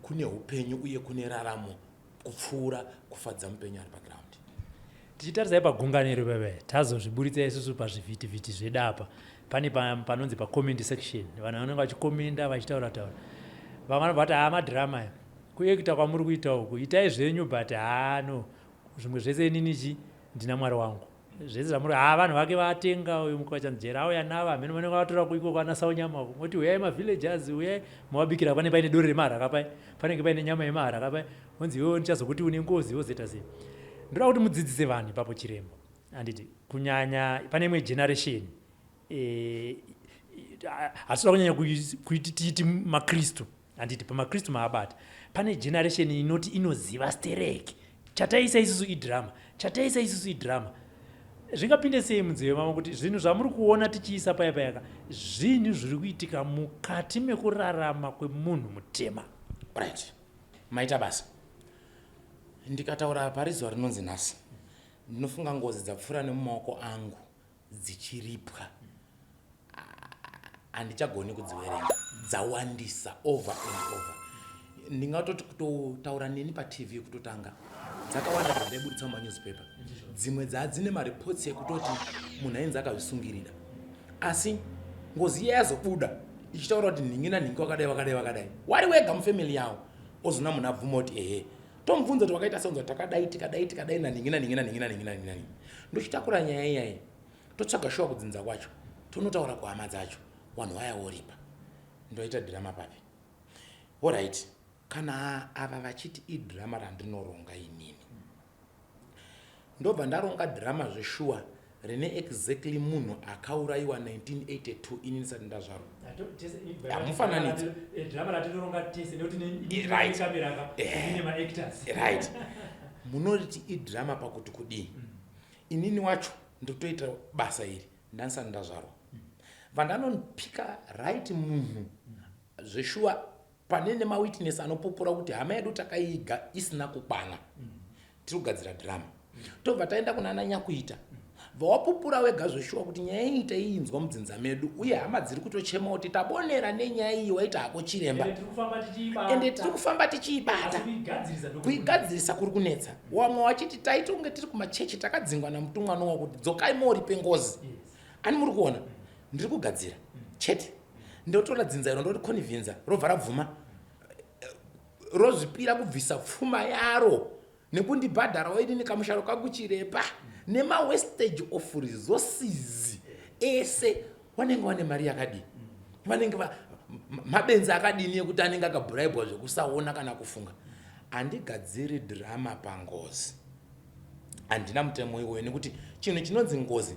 kune upenyu uye kune raramo kupfuura kufadza mupenyu ari paground. Tichitarisai pagungano veve, tazozviburitsa isusu pazvivhitivhiti zvedu apa, pane panonzi pacomment section, vanhu vanenge vachikomenda, vachitaura taura. Vamwe vanobva vati, "Haa, madhirama aya, kuekita kwamuri kuita uku, itai zvenyu, but haa, no, zvimwe zvese inini chi ndina Mwari wangu. Zvese zvamuri, haa, vanhu vake vatenga uyu mukwachanjera auya navo, hamene vanenge vatora kuiko kwana Saunyama uko, moti uyai mavillagers, uyai mavabikira." Pane paine dori remaharaka pai, panenge paine nyama yemaharaka pai, onzi iwewe ndichazokuti une ngozi, wozoita sei? Ndoda kuti mudzidzise vanhu ipapo, chiremba, handiti? Kunyanya pane imwe generation, hatitoda kunyanya kuiti tiiti makristu, handiti? Pamakristu maabata, pane generation inoti inoziva stereki chataisa isusu idhirama, chataisa isusu idhirama. Zvingapinde sei munzeve mavo kuti zvinhu zvamuri kuona tichiisa paya payaka zvinhu zviri kuitika mukati mekurarama kwemunhu mutema? Right, maita basa. Ndikataura pari zuva rinonzi nhasi, ndinofunga ngozi dzapfuura nemumaoko angu. Dzichiripwa handichagoni kudziverenga, dzawandisa over and over. Ndingatoti kutotaura neni paTV kutotanga, dzakawanda dzandaiburitsa mumanewspaper. Dzimwe dzadzine mareports ekutoti munhu ainzi akazvisungirira, asi ngozi iye yazobuda ichitaura kuti nhingi nanhingi wakadai, wakadai, wakadai, wari wega mufamily yawo. Ozona munhu abvuma kuti ehe, tomubvunza kuti wakaita seunza, takadai, tikadai, tikadai nanhingi nanhingi nanhingi nanhingi nanhingi nanhingi. Ndochitakura nyaya iyayi, totsvaga shuwa kudzinza kwacho, tonotaura kuhama dzacho, vanhu vaya voripa. Ndoita dhirama papi? Alright, kana ava vachiti idhirama randinoronga inini, ndobva ndaronga dhirama zveshuwa rine exactly munhu akaurayiwa 1982, ini ndisati ndazvarwa. Hamufananidzo. Drama ratinoronga tese nekuti kamera ka ine maactors. Right, munoriti idhirama pakuti kudii? Inini wacho ndotoita basa iri ndandisati ndazvarwa, vandanonopika right munhu zveshuwa, pane nemawitness anopupura kuti hama yedu takaiga isina kukwana, tiri kugadzira dhirama. Tobva taenda kuna ana nyakuita, vawapupura wega zveshuwa kuti nyaya iyi taiinzwa mudzinza medu, uye hama dziri kutochema kuti tabonera nenyaya iyi, waita hako chiremba. Ende tiri kufamba tichiibata. Ende tiri kufamba tichiibata. Asi kuigadzirisa kuigadzirisa kuri kunetsa. Wamwe wachiti taiti kunge tiri kumachechi, takadzingwa namutumwa Nowa kuti dzokai moripe ngozi. Ani muri kuona ndiri kugadzira chete, ndotora dzinza iro, ndoriconvinza, robva rabvuma, rozvipira kubvisa pfuma yaro nekundibhadharawo inini kamusharo kangu chiremba nemawastage of resources ese. Vanenge vane mari yakadii? Vanenge mabenzi akadini ekuti anenge akabhuraibwa zvekusaona kana kufunga? Handigadziri dhirama pangozi, handina mutemo iwoyo, nekuti chinhu chinonzi ngozi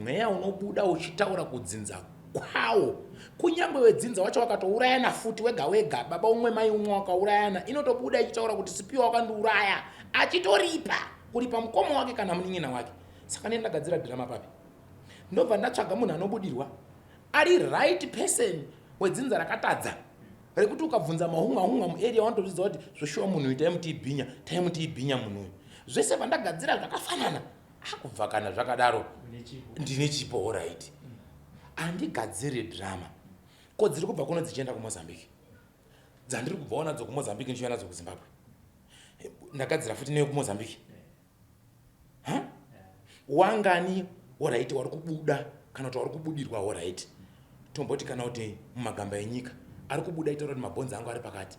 mweya unobuda uchitaura kudzinza kwawo. Kunyange wedzinza wacho wakatourayana futi wega wega, baba umwe mai umwe wakaurayana, inotobuda ichitaura kuti Sipiwa wakandiuraya, achitoripa kuripa mukoma wake kana munin'ina wake. Saka nee ndagadzira dhirama papi? Ndobva ndatsvaga munhu anobudirwa ari right person wedzinza rakatadza, rekuti ukabvunza mahunga hunga muarea wanotozvidza kuti zvoshuwa munhu uyu taimuti ibhinya, taimuti ibhinya munhu uyu. Zvese vandagadzira zvakafanana akubva. Kana zvakadaro ndine chipo. Alright, handigadziri drama. Ko dziri kubva kuno dzichienda kuMozambique, dzandiri kubvawo nadzo kuMozambique ndichiuya nadzo kuZimbabwe, ndagadzira futi neyekuMozambique ha wangani? Alright, wari kubuda kana kuti wari kubudirwa, alright, tomboti kana kuti mumagamba enyika ari kubuda itaura kuti mabhonzi angu ari pakati,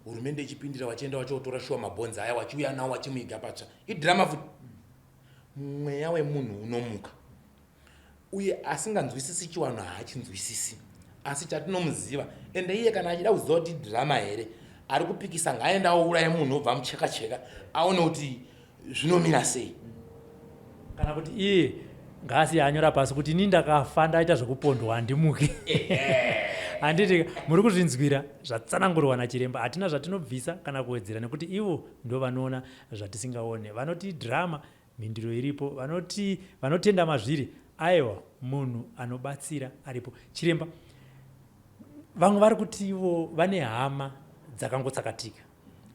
hurumende ichipindira, wachienda wachiotora shuwa mabhonzi aya, wachiuya nawo, wachimuiga patsva, idhirama futi? Mweya wemunhu unomuka, uye asinganzwisisi chiwanhu haachinzwisisi, asi chatinomuziva. Ende iye kana achida kuziva kuti dhirama here ari kupikisa, ngaaenda auraye munhu, obva amucheka cheka, aone kuti zvinomira sei. Kana kuti iye ngaasiye anyora pasi kuti ini ndakafa, ndaita zvekupondwa, handimuki, handiti? Muri kuzvinzwira zvatsanangurwa nachiremba. Hatina zvatinobvisa kana kuwedzera, nekuti ivo ndo vanoona zvatisingaone. Vanoti dhirama, mhinduro iripo. Vanoti vanotenda mazviri, aiwa, munhu anobatsira aripo. Chiremba, vamwe vari kuti ivo vane hama dzakangotsakatika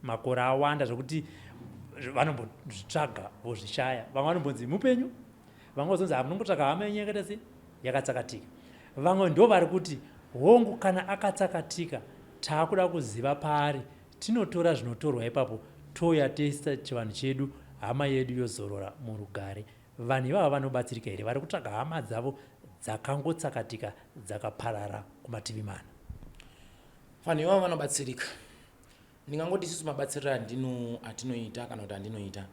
makore awanda zvokuti vanombozvitsvaga vozvishaya. Vamwe vanombonzi mupenyu, vamwe vazonzi hamunongotsvaga hama yenyu yakaita sei, yakatsakatika. Vamwe ndo vari kuti hongu, kana akatsakatika taakuda kuziva paari, tinotora zvinotorwa ipapo, touya toisa chivanhu chedu, hama yedu yozorora murugare. Vanhu ivava vanobatsirika here, vari kutsvaga hama dzavo dzakangotsakatika, dzakaparara kumativi mana? Vanhu ivava vanobatsirika. Ndingangoti isusu mabatsiriro andino atinoita kana kuti andinoita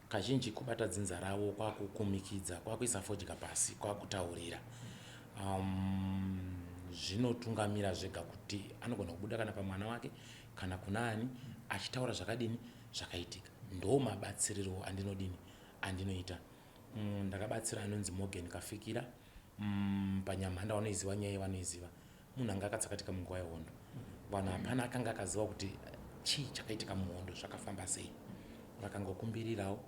kazhinji kubata dzinza ravo, kwakukumikidza, kwakuisa fodya pasi, kwakutaurira. Zvinotungamira zvega kuti anogona kubuda kana pamwana wake kana kuna ani, achitaura zvakadini, zvakaitika. Ndo mabatsiriro andinodini, andinoita. Ndakabatsira anonzi Morgan Kafikira paNyamhanda. Vanoiziva nyaya, vanoiziva. Munhu anga akatsakatika munguva yehondo, vanhu hapana akanga akaziva kuti chii chakaitika muhondo, zvakafamba sei. Vakangokumbirirawo,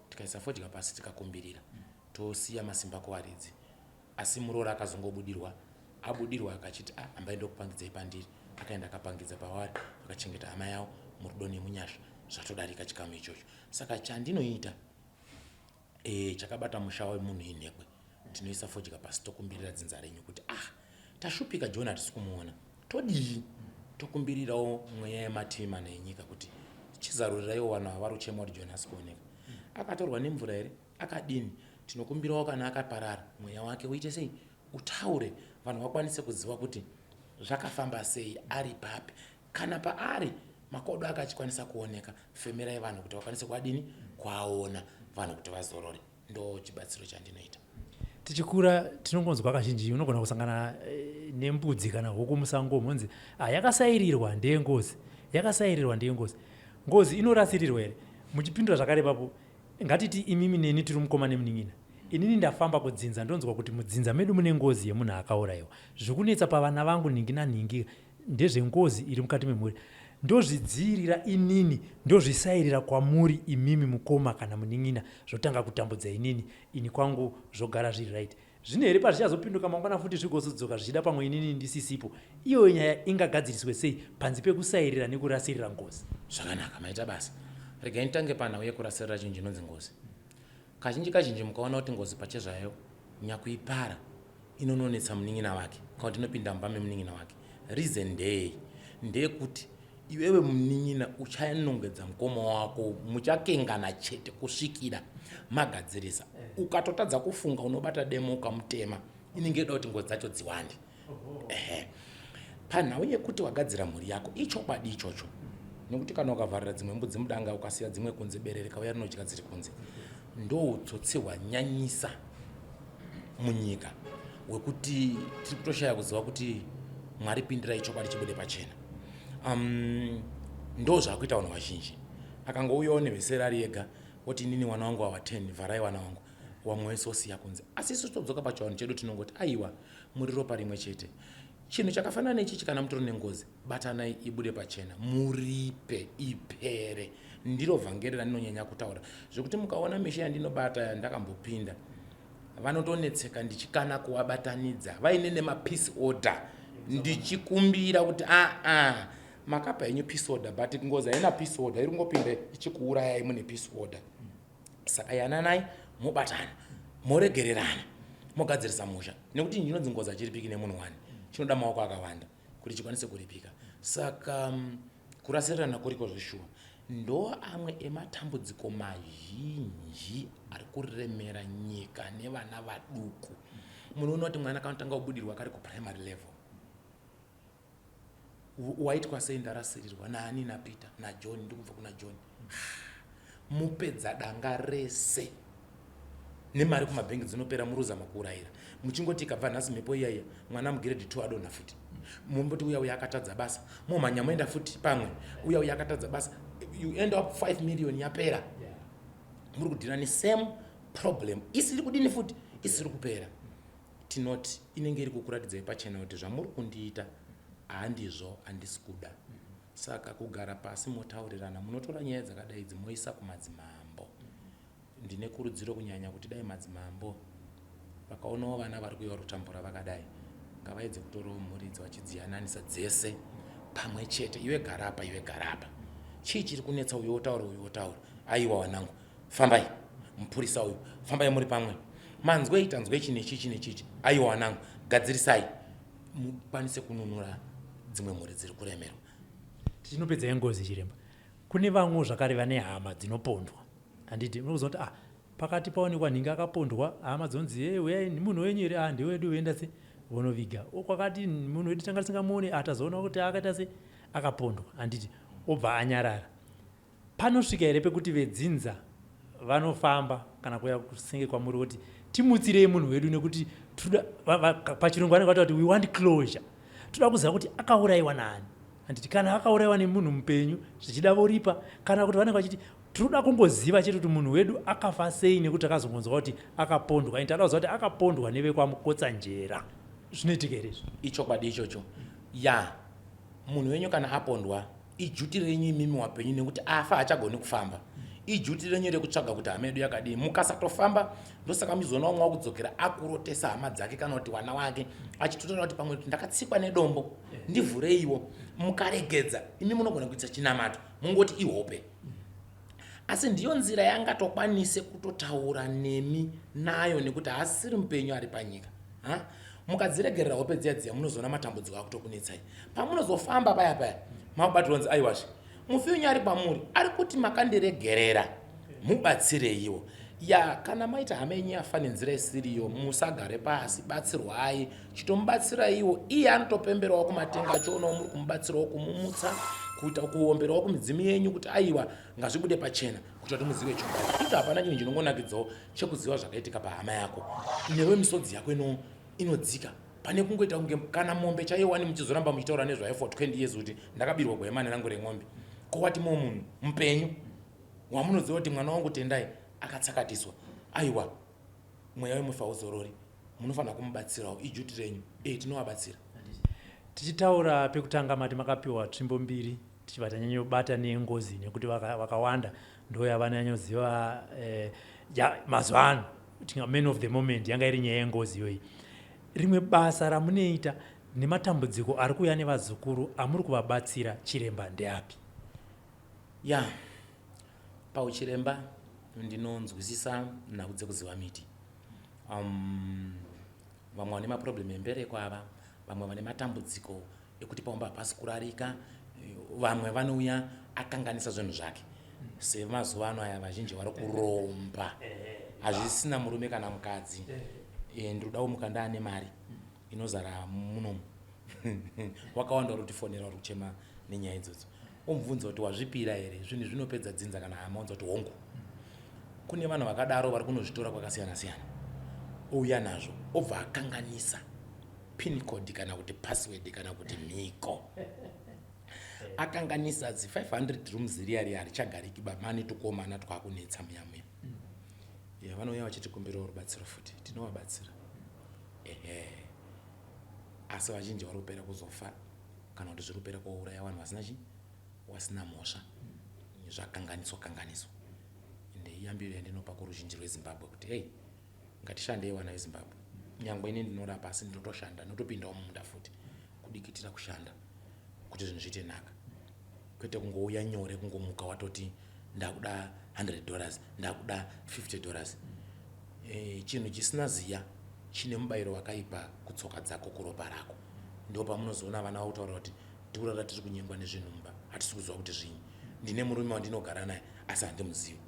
tikaisa fodya pasi, tikakumbirira, tosiya masimba kuvaridzi. Asi muroora akazongobudirwa, abudirwa akachiti, "Ah, hambai ndokupangidzai pandiri." Akaenda akapangidza pavari, vakachengeta hama yavo murudo nemunyasha, zvatodarika chikamu ichocho. Saka chandinoita, chakabata musha wemunhu inhekwe. Tinoisa fodya pasi tokumbirira dzinza renyu kuti ah, tashupika, John hatisi kumuona, todii? Tokumbirirawo mweya yemativi mana enyika kuti chizaruriraiwo vanhu ava vari kuchema kuti John asi kuoneka. Akatorwa nemvura here? Akadini? Tinokumbirawo kana akaparara, mweya wake uite sei? Utaure, vanhu vakwanise kuziva kuti zvakafamba sei, ari papi. Kana paari makodo ake achikwanisa kuoneka, femerai vanhu kuti vakwanise kuadini? Kuaona, vanhu kuti vazorore. Ndo chibatsiro chandinoita. Tichikura tinongonzwa kazhinji unogona kusangana nembudzi kana huku musango, monzi ah, yakasairirwa ndeyengozi, yakasairirwa ndeyengozi. Ngozi inorasirirwa here? Muchipindura zvakare ipapo, ngatiti imimi neni tiri mukoma nemunin'ina. Inini ndafamba kudzinza, ndonzwa kuti mudzinza medu mune ngozi yemunhu akaurayiwa. Zviri kunetsa pavana vangu nhingi nanhingi ndezvengozi iri mukati memhuri. Ndozvidziirira inini, ndozvisairira kwamuri imimi mukoma kana munin'ina, zvotanga kutambudza inini, ini kwangu zvogara zviri right. Zvino here pazvichazopinduka mangwana futi zvigozodzoka zvichida pamwe inini ndisisipo? Iyoyo nyaya ingagadziriswe sei panze pekusairira nekurasirira ngozi? Zvakanaka, maita basa. Regai nditange panhau yekurasirira chinhu chinonzi ngozi. Kazhinji kazhinji mukaona kuti ngozi pachezvayo nyakuipara inononetsa munin'ina wake kana kuti inopinda mumba memunin'ina wake. Reason ndeyei? Ndeyekuti iwewe munin'ina uchanongedza mukoma wako, muchakengana chete kusvikira magadzirisa. Ukatotadza kufunga unobata demo ukamutema, inenge yoda kuti ngozi dzacho dziwande. Ehe, panhau yekuti wagadzira mhuri yako, ichokwadi ichocho, nekuti kana ukavharira dzimwe mbudzi mudanga ukasiya dzimwe kunze, bere rikauya rinodya dziri kunze. Ndo utsotsi hwanyanyisa munyika hwekuti tiri kutoshaya kuziva kuti Mwari pindirai chokwadi chibude pachena. Ndo zvaakuita vanhu vazhinji. Akangouyawo nevheseri ari ega, oti inini wana wangu awa 10, vharai wana wangu, wamwe wese osiya kunze. Asi isu todzoka pachivanhu chedu, tinongoti aiwa, muri ropa rimwe chete. Chinhu chakafanana nechichi, kana mutori nengozi, batanai ibude pachena, muripe ipere. Ndiro vhangeri randinonyanya kutaura, zvekuti mukaona misha yandinobata yandakambopinda, vanotonetseka ndichikana kuvabatanidza vaine nemapeace order, ndichikumbira kuti aa, makapa henyu peace order, but ngozi haina peace order, iri kungopinda ichikuurayai mune peace order. Saka yananai, mobatana, moregererana, mogadzirisa musha, nekuti chinonzi ngozi hachiripiki nemunhu wani, chinoda maoko akawanda kuti chikwanise kuripika. Saka kurasirirana kuriko zveshuwa. Ndo amwe ematambudziko mazhinji ari kuremera nyika nevana vaduku. Munoona kuti mwana kanotanga kubudirwa kari kuprimary level, waitwa sei? Ndarasirirwa naani? NaPeter, naJohn, ndikubva kuna John. Mupedza danga rese nemari kumabhengi dzinopera, muruzama kuurayira, muchingoti ikabva nhasi mhepo iyaiya, mwana mugrade 2 adonha futi, mumboti uya uya akatadza basa, momhanya moenda futi pamwe, uya uya akatadza basa, you end up 5 million yapera, muri kudhira nesame problem isiri kudini futi, isiri kupera. Tinoti inenge iri kukuratidzai pachena kuti zvamuri kundiita handizvo, handisi kuda. Saka kugara pasi motaurirana, munotora nyaya dzakadai idzi moisa kumadzimambo. Ndine kurudziro kunyanya kuti dai madzimambo vakaonawo vana vari kuuya vari kutambura vakadai, ngavaedze kutorawo mhuri idzi vachidziyananisa dzese pamwe chete. Iwe garapa, iwe garapa, chii chiri kunetsa? Uyo wotaura, uyo wotaura, aiwa wanangu, fambai, mupurisa uyu, fambai muri pamwe, manzwei, tanzwei chi nechichi nechichi, aiwa wanangu, gadzirisai, mukwanise kununura dzimwe mhuri dziri kuremerwa. Tichinopedza yengozi, chiremba, kune vamwewo zvakare vane hama dzinopondwa, handiti? Unokuziva kuti ah, pakati paonekwa nhingi akapondwa, hama dzonzi, e uyai, munhu wenyu here? Ah, ndewedu, enda se vonoviga. Kwakati munhu wedu tanga tisingamuoni, ah, tazoona kuti akaita se akapondwa, handiti? Obva anyarara. Panosvika here pekuti vedzinza vanofamba kana kuuya kusenge kwamuri kuti timutsirei munhu wedu, nekuti pachirungu vanenge vataura kuti we want closure, toda kuziva kuti akaurayiwa naani, handiti? Kana akaurayiwa nemunhu mupenyu, zvichida voripa, kana kuti vanenge vachiti tinoda kungoziva chete kuti munhu wedu akafa sei, nekuti takazongonzwa kuti akapondwa, ende tada kuziva kuti akapondwa nevekwamukotsanjera. Zvinoitika here izvi? Ichokwadi ichocho ya. Munhu wenyu kana apondwa, iduty renyu imimi wapenyu, nekuti afa haachagoni kufamba. Iduty renyu rekutsvaga kuti hama yedu yakadii. Mukasatofamba, ndosaka muchizoona umwe wakudzokera akurotesa hama dzake kana kuti wana wake, achitotaura kuti pamwe ndakatsikwa nedombo, ndivhureiwo. Mukaregedza imi, munogona kuita chinamato mungoti ihope. Asi ndiyo nzira yangatokwanise kutotaura nemi nayo nekuti haasisiri mupenyu ari panyika. Ha? Mukadziregerera hope dziya dziya munozoona matambudziko akutokunetsai. Pamunozofamba paya paya makubatirwa kunzi aiwazve mufi wenyu ari kwamuri ari kuti makandiregerera mubatsireiwo. Ya kana maita hama yenyu yafa nenzira isiriyo musagare pasi batsirwai chitomubatsiraiwo iye anotopemberawo kumatenga achionawo muri kumubatsirawo kumumutsa kuita kuomberawo kumidzimu yenyu kuti aiwa ngazvibude pachena kuita kuti muzive chokwadi ito hapana chinhu chinongonakidzawo chekuziva zvakaitika pahama yako newe misodzi yako ino inodzika pane kungoita kunge kana mombe chaiyo wani muchizoramba muchitaura nezvayo for 20 years kuti ndakabirwa gwemani rangu remombe ko wati mo munhu mupenyu wamunoziva kuti mwana wangu tendai akatsakatiswa aiwa mweya wemufi hauzorori munofanira kumubatsirawo ijuti renyu e tinovabatsira tichitaura pekutanga mati makapiwa tsvimbo mbiri tichibva tanyanyobata nengozi nekuti vakawanda ndo yavanyanyoziva eh, ya, mazuva ano man of the moment yanga iri nyaya yengozi iyoyi rimwe basa ramunoita nematambudziko ari kuuya nevazukuru amuri kuvabatsira chiremba ndeapi ya pauchiremba ndinonzwisisa nhau dzekuziva miti um, vamwe vane maproblem embereko ava vamwe vane matambudziko ekuti paumba hapasi kurarika vamwe vanouya akanganisa zvinhu zvake semazuva ano aya vazhinji vari kuromba hazvisina murume kana mukadzi eh, ndinoda kumuka ndaane mari inozara munomu wakawanda uri kutifonera uri kuchema nenyaya idzodzo omubvunza kuti wazvipira here zvinhu zvinopedza dzinza kana hama onza kuti hongu kune vanhu vakadaro vari kunozvitora kwakasiyana siyana ouya nazvo obva akanganisa pin code kana kuti password kana kuti mhiko akanganisa dzi 500 rooms riya riya harichagariki bamani tukomana twakunetsa muya muya yeah, vanouya vachitikumbirawo rubatsiro futi tinovabatsira ehe asi vazhinji vari kupera kuzofa kana kuti zviri kupera kuuraya vanhu vasina chi wasina mhosva zvakanganiswa kanganiswa ende iyambiro yandinopa kuruzhinji rwezimbabwe kuti hei ngatishandei vana vezimbabwe nyangwe ini ndinorapa asi ndinotoshanda ndinotopindawo mumunda futi kudikitira kushanda kuti zvinhu zviite nhaka kwete kungouya nyore kungomuka watoti ndakuda 100 dollars ndakuda 50 dollars e, chinhu chisina ziya chine mubayiro wakaipa kutsoka dzako kuropa rako ndo pamunozoona vana vakutaura kuti tikurara tiri kunyengwa nezvinhu mumba hatisi kuziva kuti zvinyi ndine murume wandinogara naye asi handimuzivi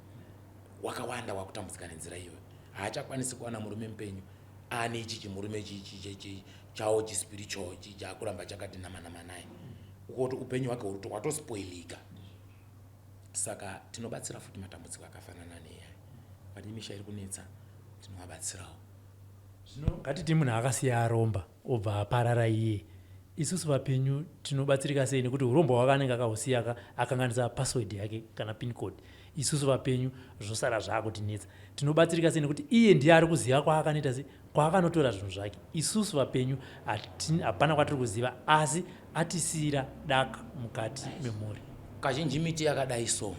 wakawanda wakutambudzika nenzira iyoyo haachakwanisi kuwana murume mupenyu aane ichi chimurume chawo chispiritual ichi chaakuramba chakati namanama naye ukoti upenyu hwake huri hwatospoilika saka tinobatsira futi matambudziko akafanana neya vane misha iri kunetsa tinovabatsirawo zvino ngatiti munhu akasiya aromba obva aparara iye isusu vapenyu tinobatsirika sei nekuti urombwa hwake anenge akahusiya akanganisa password yake kana pin code isusu vapenyu zvosara zvaakutinetsa tinobatsirika sei nekuti iye ndiye ari kuziva kwaakanoita sei kwaakanotora zvinhu zvake isusu vapenyu hapana kwatiri kuziva asi atisiira daka mukati memhuri kazhinji miti yakadai so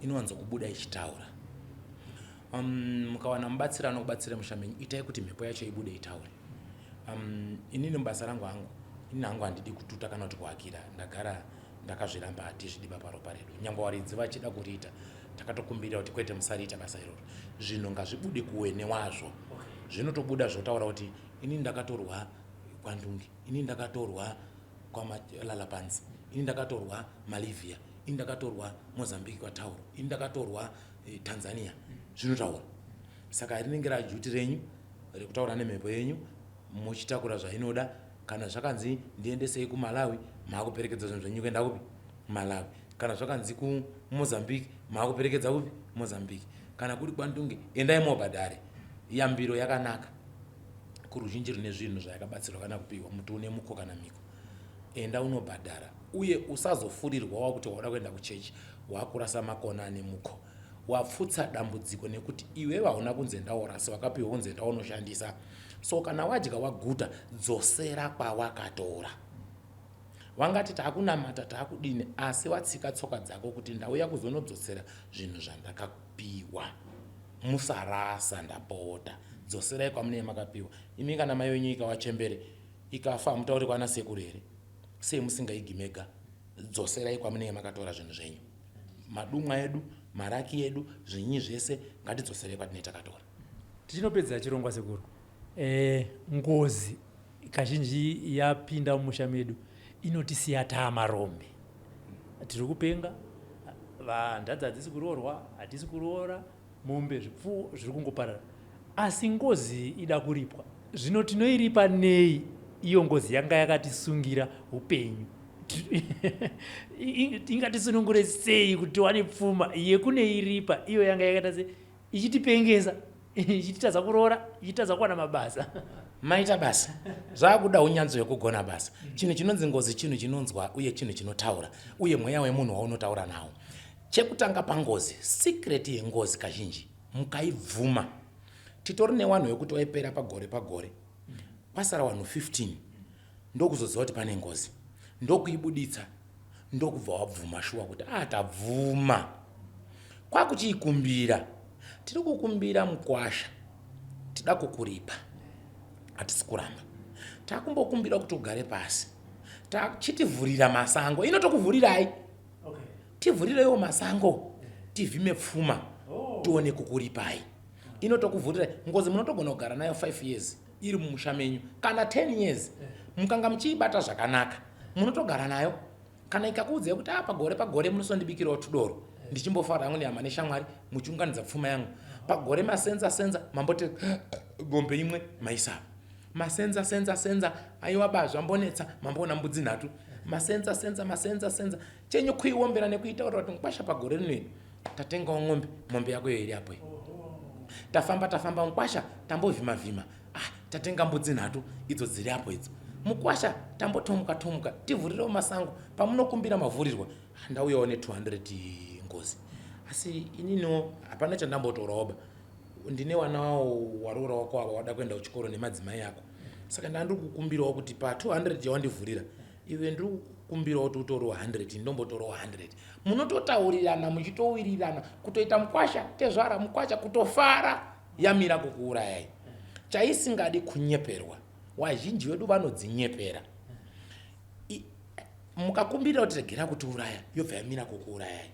inowanzokubuda ichitaura um, mukawana mubatsiri anokubatsira musha menyu itai kuti mhepo yacho ibude itaure um, inini mubasa rangu hangu inini hangu handidi kututa kana kuti kuhakira ndagara ndakazviramba hatizvidi baparopa redu nyangwe varidzi vachida kuriita takatokumbirira kuti kwete musariita basa iroro zvinhu ngazvibude kuwene wazvo zvinotobuda zvotaura kuti ini ndakatorwa kwandungi ini ndakatorwa kwamalalapanzi ini ndakatorwa malivia ini ndakatorwa mozambique kwatauro ini ndakatorwa eh, tanzania zvinotaura saka rinenge rajuti renyu rekutaura nemhepo yenyu muchitakura zvainoda kana zvakanzi ndiendesei kumalawi maakuperekedza zvinhu zvenyu kuenda kupi malawi kana zvakanzi kumozambique maakuperekedza kupi mozambique kana kuri kwandunge endai mobhadhare yambiro yakanaka kuruzhinji rune zvinhu zvayakabatsirwa kana kupiwa muti une muko kana miko enda unobhadhara uye usazofurirwa wakuti wauda kuenda kuchechi wakurasa makona ane muko wapfutsa dambudziko nekuti iwewe hauna kunzi enda worasa wakapiwa kunzi enda unoshandisa so kana wadya waguta dzosera kwawakatora wangati taakunamata taakudini asi watsika tsoka dzako kuti ndauya kuzonodzosera zvinhu zvandakapiwa musarasa ndapota dzoserai kwamunee makapiwa imi kana mai wenyu ikawachembere ikafa hamutauri kwana sekuru here sei musingaigi mega dzoserai kwamunenge makatora zvinhu zvenyu madumwa edu Maraki edu, zvinyi zvese ngatidzoserei kwatinee takatora. Tichinopedza chirongwa sekuru, e, ngozi kazhinji yapinda mumusha medu inotisiya taamarombe. Tiri kupenga, vanhadzi hadzisi kuroorwa, hatisi kuroora, mombe, zvipfuwo zviri kungoparara. Asi ngozi ida kuripwa. Zvino tinoiripa nei iyo ngozi yanga yakatisungira upenyu? Ingatisunungure sei kuti tiwane pfuma yekuneiripa iyo yanga yakaita se ichitipengesa, ichititadza kuroora, ichitadza kuwana mabasa? Maita basa. Zvakuda unyanzvi hwekugona basa. Chinhu chinonzi ngozi chinhu chinonzwa uye chinhu chinotaura, uye mweya wemunhu waunotaura nawo. Chekutanga pangozi, secret yengozi kazhinji mukaibvuma, titori newanhu wekuti waipera pagore pagore kwasara wanhu 15 ndokuzoziva kuti pane ngozi, ndokuibuditsa, ndokubva wabvuma shuwa kuti ah, tabvuma, kwakuchiikumbira, tiri kukumbira mukwasha, tida kukuripa, hatisi kuramba, takumbokumbira kuti ugare pasi, tachitivhurira masango, inotokuvhurirai, okay. Tivhurireiwo masango tivhime pfuma, oh. Tione kukuripai. Inotokuvhurirai ngozi, munotogona kugara nayo 5 years iri mumusha menyu kana 10 years, mukanga muchiibata zvakanaka munotogara nayo. Kana ikakuudzai kuti a pagore pagore munosondibikirawo tudoro, ndichimbofara hangu nehama neshamwari, muchiunganidza pfuma yangu pagore, masenza senza, mambote gombe imwe maisava, masenza senza senza, aiwa ba, zvambonetsa, mamboona mbudzi nhatu, masenza senza masenza senza, chenyu kuiombera nekuitaura kuti mukwasha, pagore rino tatengawo ng'ombe, mombe yako iyo iri apo, tafamba tafamba mukwasha, tambovhima vhima, ah, tatenga mbudzi nhatu, idzo dziri apo idzo mukwasha, tambotomuka tomuka, tivhurirewo masango. Pamunokumbira mavhurirwa, ah, ndauyawo ne200 ngozi, asi ininiwo hapana chandambotorawo ba, ndine wana wawo waroora wako ava wada kuenda kuchikoro nemadzimai ako, saka ndandiri kukumbirawo kuti pa200 yawandivhurira iwe, ndiri kukumbirawo kuti utorewo 100, ndombotorawo 100. Munototaurirana muchitowirirana kutoita mukwasha tezvara mukwasha kutofara, yamira kukuurayai. Chaisingadi kunyeperwa, wazhinji vedu vanodzinyepera. Mukakumbirira kuti regera kutiuraya, yobva yamira kukuurayai.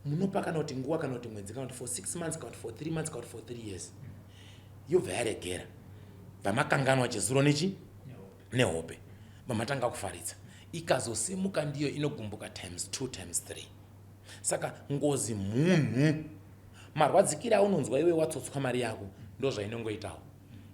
Munopa kana kuti nguva, kana kuti mwedzi, kana kuti for 6 months, kana kuti for 3 months, kana kuti for 3 years, yobva yaregera, vamakanganwa chezuro nechi nehope, vamatanga kufaridza. Ikazosimuka ndiyo inogumbuka times 2 times 3. Saka ngozi munhu marwadzikiro aunonzwa iwe watsotswa mari yako, ndo zvainongoitawo.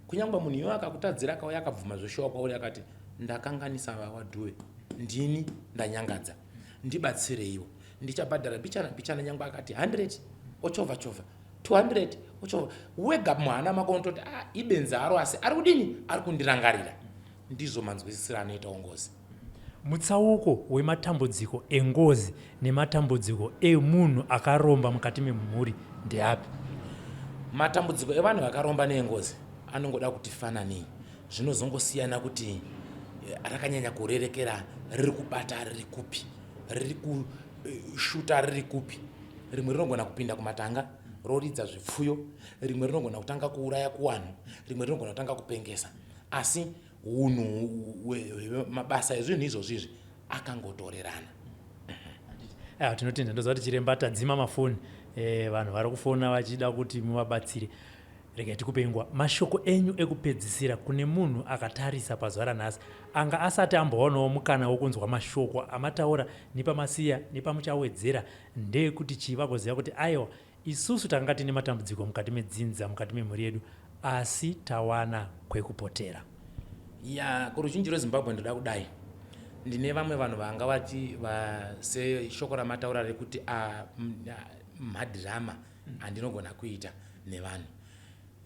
Kunyange munhu iwe akakutadzira, akauya akabvuma zveshuwa kwauri, akati ndakanganisa, vawadhuve, ndini ndanyangadza, ndibatsireiwo, ndichabhadhara mbichana mbichana, nyange akati 100 ochovha chovha, 200 ochovha, wega muhana mako unototi ah, ibenzi aro, asi ari kudini, ari kundirangarira. Ndizvo manzwisisiro anoitawo ngozi. Mutsauko wematambudziko engozi nematambudziko emunhu akaromba mukati memhuri ndeapi? Matambudziko evanhu vakaromba neengozi anongoda kuti fananei, zvinozongosiyana kuti rakanyanya kurerekera, riri kubata riri kupi, riri kushuta riri kupi. Rimwe rinogona kupinda kumatanga roridza zvipfuyo, rimwe rinogona kutanga kuuraya kuwanhu, rimwe rinogona kutanga kupengesa, asi unhu mabasa ezvinhu izvozvo izvi akangotorerana. Ah, tinotenda. Ndoziva kuti chiremba tadzima mafoni, vanhu vari kufona vachida kuti muvabatsire. Regai tikupei nguva, mashoko enyu ekupedzisira kune munhu akatarisa pazuva ranhasi anga asati ambowanawo mukana wokunzwa mashoko amataura nepamasiya nepamuchawedzera ndeekuti chii, vagoziva kuti aiwa, isusu takanga tine matambudziko mukati medzinza, mukati memhuri yedu, asi tawana kwekupotera. Ya, kuruzhinji rweZimbabwe ndoda kudai, ndine vamwe vanhu vanga vati seshoko ramataura rekuti madhirama andinogona kuita nevanhu,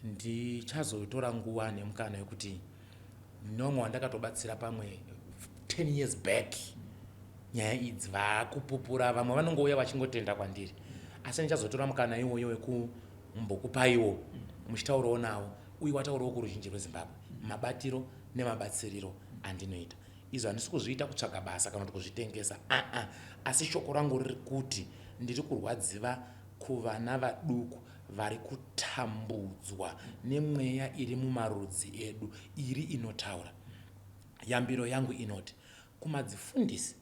ndichazotora nguva nemukana wekuti nomwe wandakatobatsira pamwe 10 years back, nyaya idzi vaakupupura, vamwe vanongouya vachingotenda kwandiri, asi ndichazotora mukana iwoyo wekumbokupaiwo muchitaurawo navo, uye wataurawo kuruzhinji rweZimbabwe mabatiro nemabatsiriro andinoita. Izvo handisi kuzviita kutsvaga basa kana kuti kuzvitengesa, aa, asi shoko rangu riri kuti ndiri kurwadziva kuvana vaduku vari kutambudzwa nemweya iri mumarudzi edu iri inotaura. Yambiro yangu inoti kumadzifundisi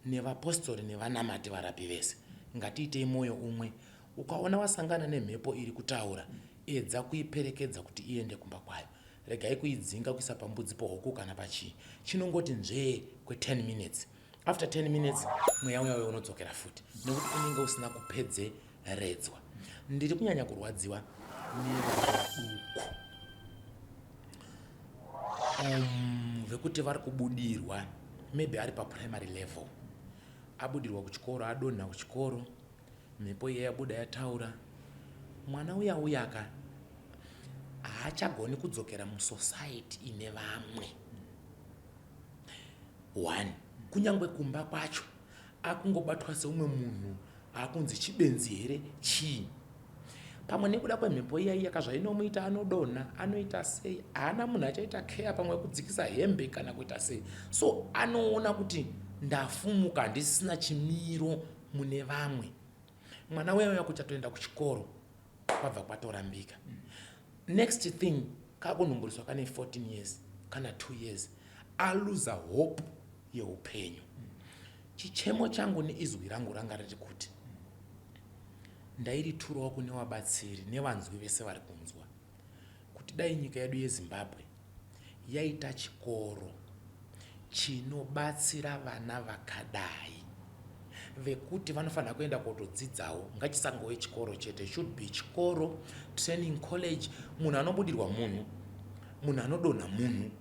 nevapostori nevanamati, varapi vese, Ngatiitei mwoyo umwe. Ukaona wasangana nemhepo iri kutaura, edza kuiperekedza kuti iende kumba kwayo. Regai kuidzinga kuisa pambudzi pohuku kana pachii. Chinongoti nzvee kwe 10 minutes. After 10 minutes mweya uya uya unodzokera futi nekuti unenge usina kupedzeredzwa. Ndiri kunyanya kurwadziwa nevana vaduku vekuti vari kubudirwa maybe ari paprimary level abudirwa kuchikoro adonha kuchikoro mhepo iye yabuda yataura mwana uya uyaka haachagoni kudzokera musociety ine vamwe one kunyange kumba kwacho akungobatwa seumwe munhu akunzi chibenzi here chii pamwe nekuda kwemhepo iya iya kazvainomuita anodonha anoita sei haana munhu achaita keya pamwe kudzikisa hembe kana kuita sei so anoona kuti ndafumuka handisina chimiro mune vamwe mwana uya uya kuti atoenda kuchikoro kwabva kwatorambika next thing kakunhumburiswa kane 14 years kana 2 years aluza hope yeupenyu chichemo changu neizwi rangu ranga riri kuti ndairiturawo kune wabatsiri nevanzwi vese vari kunzwa kuti dai nyika yedu yeZimbabwe yaita chikoro chinobatsira vana vakadai vekuti vanofanira kuenda kotodzidzawo ngachisangove chikoro chete should be chikoro training college munhu anobudirwa munhu munhu anodonha munhu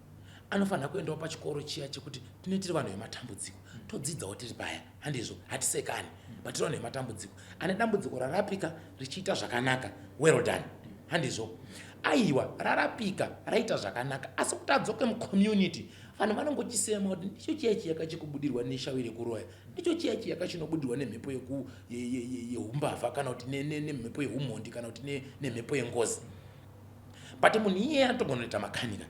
anofanira kuendawo pachikoro chiya chekuti tine tiri vanhu vematambudziko todzidzawo tiri paya handizvo hatisekani but tiri vanhu vematambudziko ane dambudziko rarapika richiita zvakanaka well done handizvo aiwa rarapika raita zvakanaka asi kuti adzoke mucommunity vanhu vanongochisema kuti ndicho chiya chiyaka chekubudirwa neshawi rekuroya ndicho chiya chiyaka chinobudirwa nemhepo yeumbavha kana kuti nemhepo yeumhondi kana kuti nemhepo yengozi but munhu iyeye anotogona kuita makanika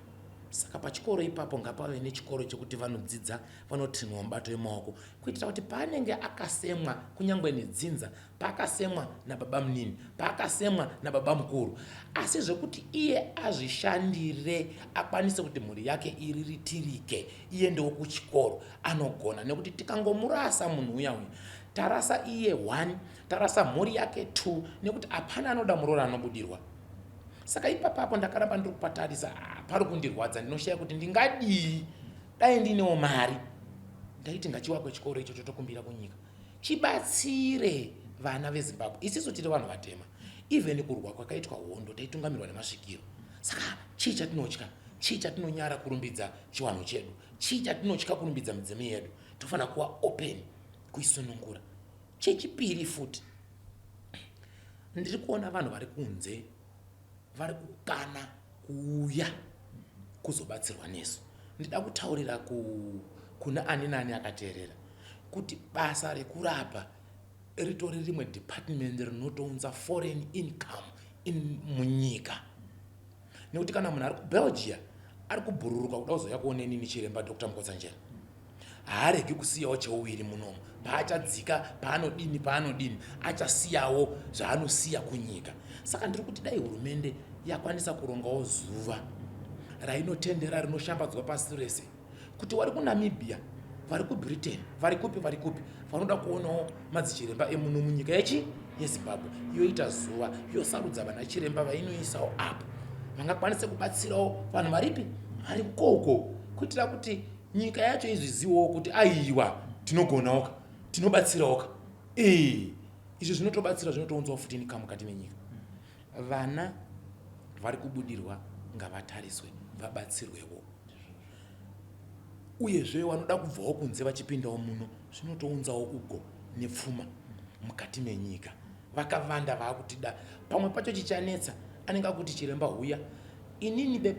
saka pachikoro ipapo ngapave nechikoro chekuti vanodzidza vanotrainwa mubato wemaoko kuitira kuti paanenge akasemwa kunyange nedzinza paakasemwa nababa munini paakasemwa nababa mukuru asi zvekuti iye azvishandire akwanise kuti mhuri yake iriritirike iendewo kuchikoro anogona nekuti tikangomurasa munhu uya uya tarasa iye one tarasa mhuri yake two nekuti hapana anoda muroora anobudirwa saka ipapapo ndakaramba ndiri kupatarisa ah, pari kundirwadza ndinoshaya kuti ndingadii dai ndinewo mari ndaiti ngachiwakwe chikoro ichocho tokumbira kunyika chibatsire vana veZimbabwe isisu tiri vanhu vatema even kurwa kwakaitwa hondo taitungamirwa nemasvikiro saka chii chatinotya chii chatinonyara kurumbidza chiwanhu chedu chii chatinotya kurumbidza midzimu yedu tofanira kuva open kuisunungura chechipiri futi ndiri kuona vanhu vari kunze vari kukana kuuya kuzobatsirwa nesu ndida kutaurira kuna ani nani akateerera kuti basa rekurapa ritori rimwe department rinotounza foreign income in munyika nekuti kana munhu ari kuBelgia ari kubhururuka kuda kuzouya kuona inini chiremba Dr Mukotsanjera haaregi kusiyawo cheuviri munomu paachadzika paanodini paanodini achasiyawo zvaanosiya kunyika saka ndiri kuti dai hurumende yakwanisa kurongawo zuva rainotendera rinoshambadzwa pasi rese kuti vari kuNamibia vari kuBritain vari kupi vari kupi vanoda kuonawo madzichiremba emuno munyika yechi yeZimbabwe yoita zuva yosarudza vana chiremba vainoisawo apo vangakwanise kubatsirawo vanhu varipi vari kukoko kuitira kuti nyika yacho izvizivowo kuti aiwa tinogonawoka tinobatsirawoka ee izvi zvinotobatsira zvinotounzawo futi income mukati menyika vana vari kubudirwa ngavatariswe vabatsirwewo uyezve vanoda kubvawo kunze vachipindawo muno zvinotounzawo ugo nepfuma mukati menyika vakavanda vaakutida pamwe pacho chichanetsa anenge akuti chiremba huya inini be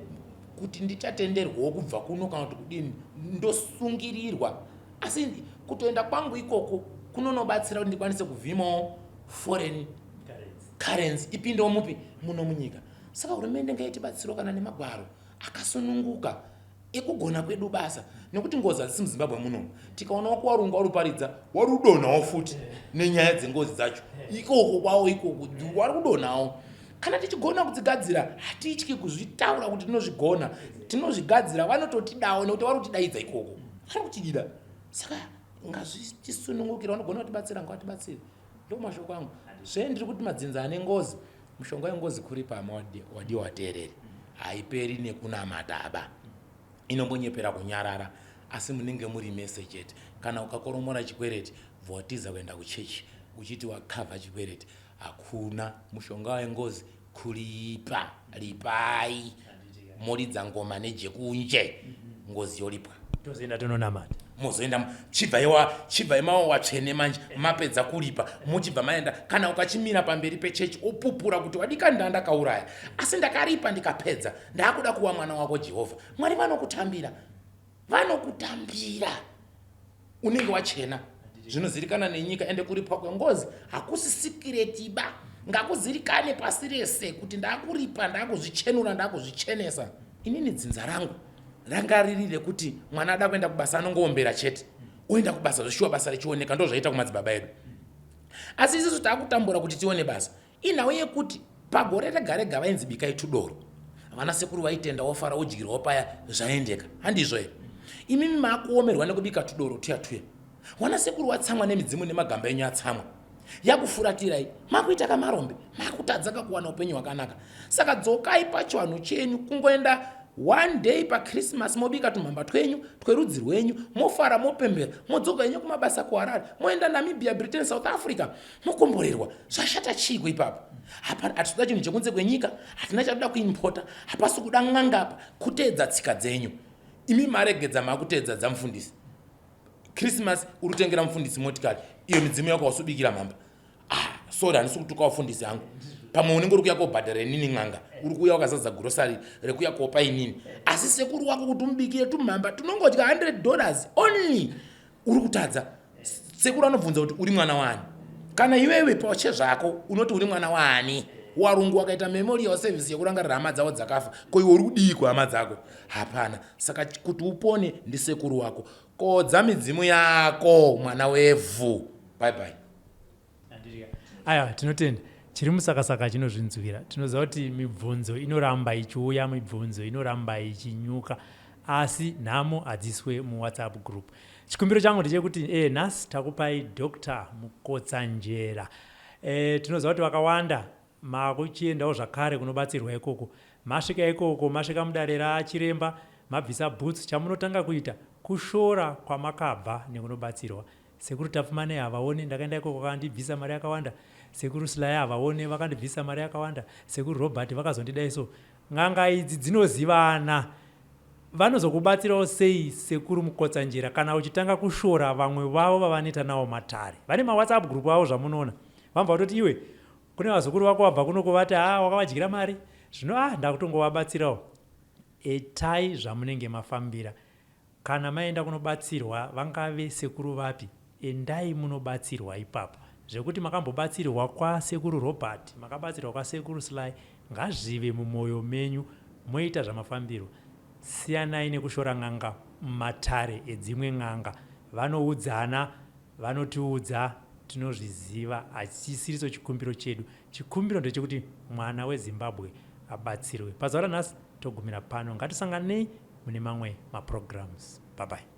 kuti ndichatenderwawo kubva kuno kana kuti kudini ndosungirirwa asi kutoenda kwangu ikoko kunonobatsira kuti ndikwanise kuvhimawo foreign currency ipindewo mupi muno munyika saka hurumende ngaitibatsirawo kana nemagwaro akasununguka ekugona kwedu basa nekuti ngozi hadzisi muZimbabwe munomu tikaonawo kuwarungu waruparidza warudonawo futi nenyaya dzengozi dzacho ikoko kwawo ikoko wari kudonawo kana tichigona kudzigadzira hatityi kuzvitaura kuti tinozvigona tinozvigadzira vanototidawo nekuti vari kutidaidza ikoko vari kutidida saka ngazvitisunungukira vanogona kutibatsira ngavatibatsire. Ndo mashoko angu. Zve ndiri kuti madzinza ane ngozi, mushonga wengozi kuripa hama wadiwa wateereri. Haiperi nekunamata aba. Inombonyepera kunyarara asi munenge muri mese chete. Kana ukakoromora chikwereti bva watiza kuenda kuchechi uchiti wakavha chikwereti, hakuna mushonga wengozi kuripa. Ripai moridza ngoma nejekunje, ngozi yoripwa. Tozoenda tononamata. Mozoenda chibva chibva imawo watsvene manje mapedza kuripa mochibva maenda. Kana ukachimira pamberi pechechi opupura kuti wadika ndandakauraya asi ndakaripa ndikapedza, ndakuda kuwa mwana wako Jehovha Mwari, vanokutambira, vanokutambira, unenge wachena, zvinozirikana nenyika. Ende kuripwa kwengozi hakusi secret ba, ngakuzirikane pasi rese kuti ndakuripa, ndakuzvichenura, ndakuzvichenesa. Inini dzinza rangu ranga riri rekuti mwana ada kuenda kubasa anongoombera chete, oenda kubasa zveshuwa, basa richioneka. Ndo zvaita kumadzibaba edu, asi isusu taakutambura kuti tione basa. Inhau yekuti pagore rega rega vainzi bikai tudoro, vana sekuru vaitenda, wofara, wodyirwawo paya, zvaendeka. Handizvo here? Imimi maakuomerwa nekubika tudoro tuya tuya, wana sekuru watsamwa nemidzimu nemagamba enyu atsamwa, yakufuratirai, makuita kamarombe, makutadza kakuwana upenyu hwakanaka. Saka dzokai pachivanhu chenyu, kungoenda one day paChristmas mobika tumhamba twenyu twerudzi rwenyu, mofara, mopembera, modzoka henyu kumabasa kuHarare, moenda Namibia, Britain, South Africa, mokomborerwa. Zvashata chiiko ipapo? Hapana. Hatitoda chinhu chekunze kwenyika, hatina chatoda kuimpota, hapasi kuda n'anga apa, kuteedza tsika dzenyu. Imi maregedza, makuteedza dzamufundisi. Christmas uri kutengera mufundisi motikari, iyo midzimu yako wasubikira mhamba. Ah, sorry, handisi kutuka wafundisi hangu. Pamwe unenge uri kuya kobhadhara inini n'anga, uri kuuya wakazadza grocery rekuya kopa inini, asi sekuru wako kuti umubikire tumhamba tunongodya $100 only uri kutadza. Sekuru anobvunza kuti uri mwana wani? Kana iwewe pache zvako unoti uri mwana wani? Warungu wakaita memorial service yekurangarira hama dzavo dzakafa, ko iwe uri kudii kuhama dzako? Hapana. Saka kuti upone ndisekuru wako, kodza midzimu yako, mwana wevhu. Bye bye. Aiwa, tinotenda. Chiri musakasaka chinozvinzwira. Tinoziva kuti mibvunzo inoramba ichiuya, mibvunzo inoramba ichinyuka, asi nhamo hadziswe muWhatsApp group. Chikumbiro changu ndechekuti nhasi takupai Dr Mukotsanjera. Tinoziva kuti vakawanda makuchiendawo zvakare kunobatsirwa ikoko. Masvika ikoko, masvika mudare rachiremba, mabvisa boots, chamunotanga kuita kushora kwamakabva nekunobatsirwa. Sekuru Tapfumanei havaone, ndakaenda ikoko vakandibvisa mari yakawanda. Sekuru Sly havaone, vakandibvisa mari yakawanda. Sekuru Robert vakazondidai so. N'anga idzi dzinozivana. Vanozokubatsirawo sei sekuru Mukotsanjera kana uchitanga kushora vamwe vavo vavanoita navo matare? Vane maWhatsApp group avo zvamunoona. Vanobva vatoti iwe kune vazukuru vako vabva kunoko vati haa wakavadyira mari. Zvino ah ndakutongovabatsirawo. Itai zvamunenge mafambira. Kana maenda kunobatsirwa vangave sekuru vapi endai munobatsirwa ipapo. Zvekuti makambobatsirwa kwasekuru Robert, makabatsirwa kwasekuru Sly ngazvive mumoyo menyu moita zvamafambirwa. Siyanai nekushora n'anga mumatare edzimwe n'anga. Vanoudzana vanotiudza tinozviziva hachisiriso chikumbiro chedu. Chikumbiro ndechekuti mwana weZimbabwe abatsirwe. Pazuva ranhasi togumira pano. Ngatisanganei mune mamwe maprograms. Bye bye.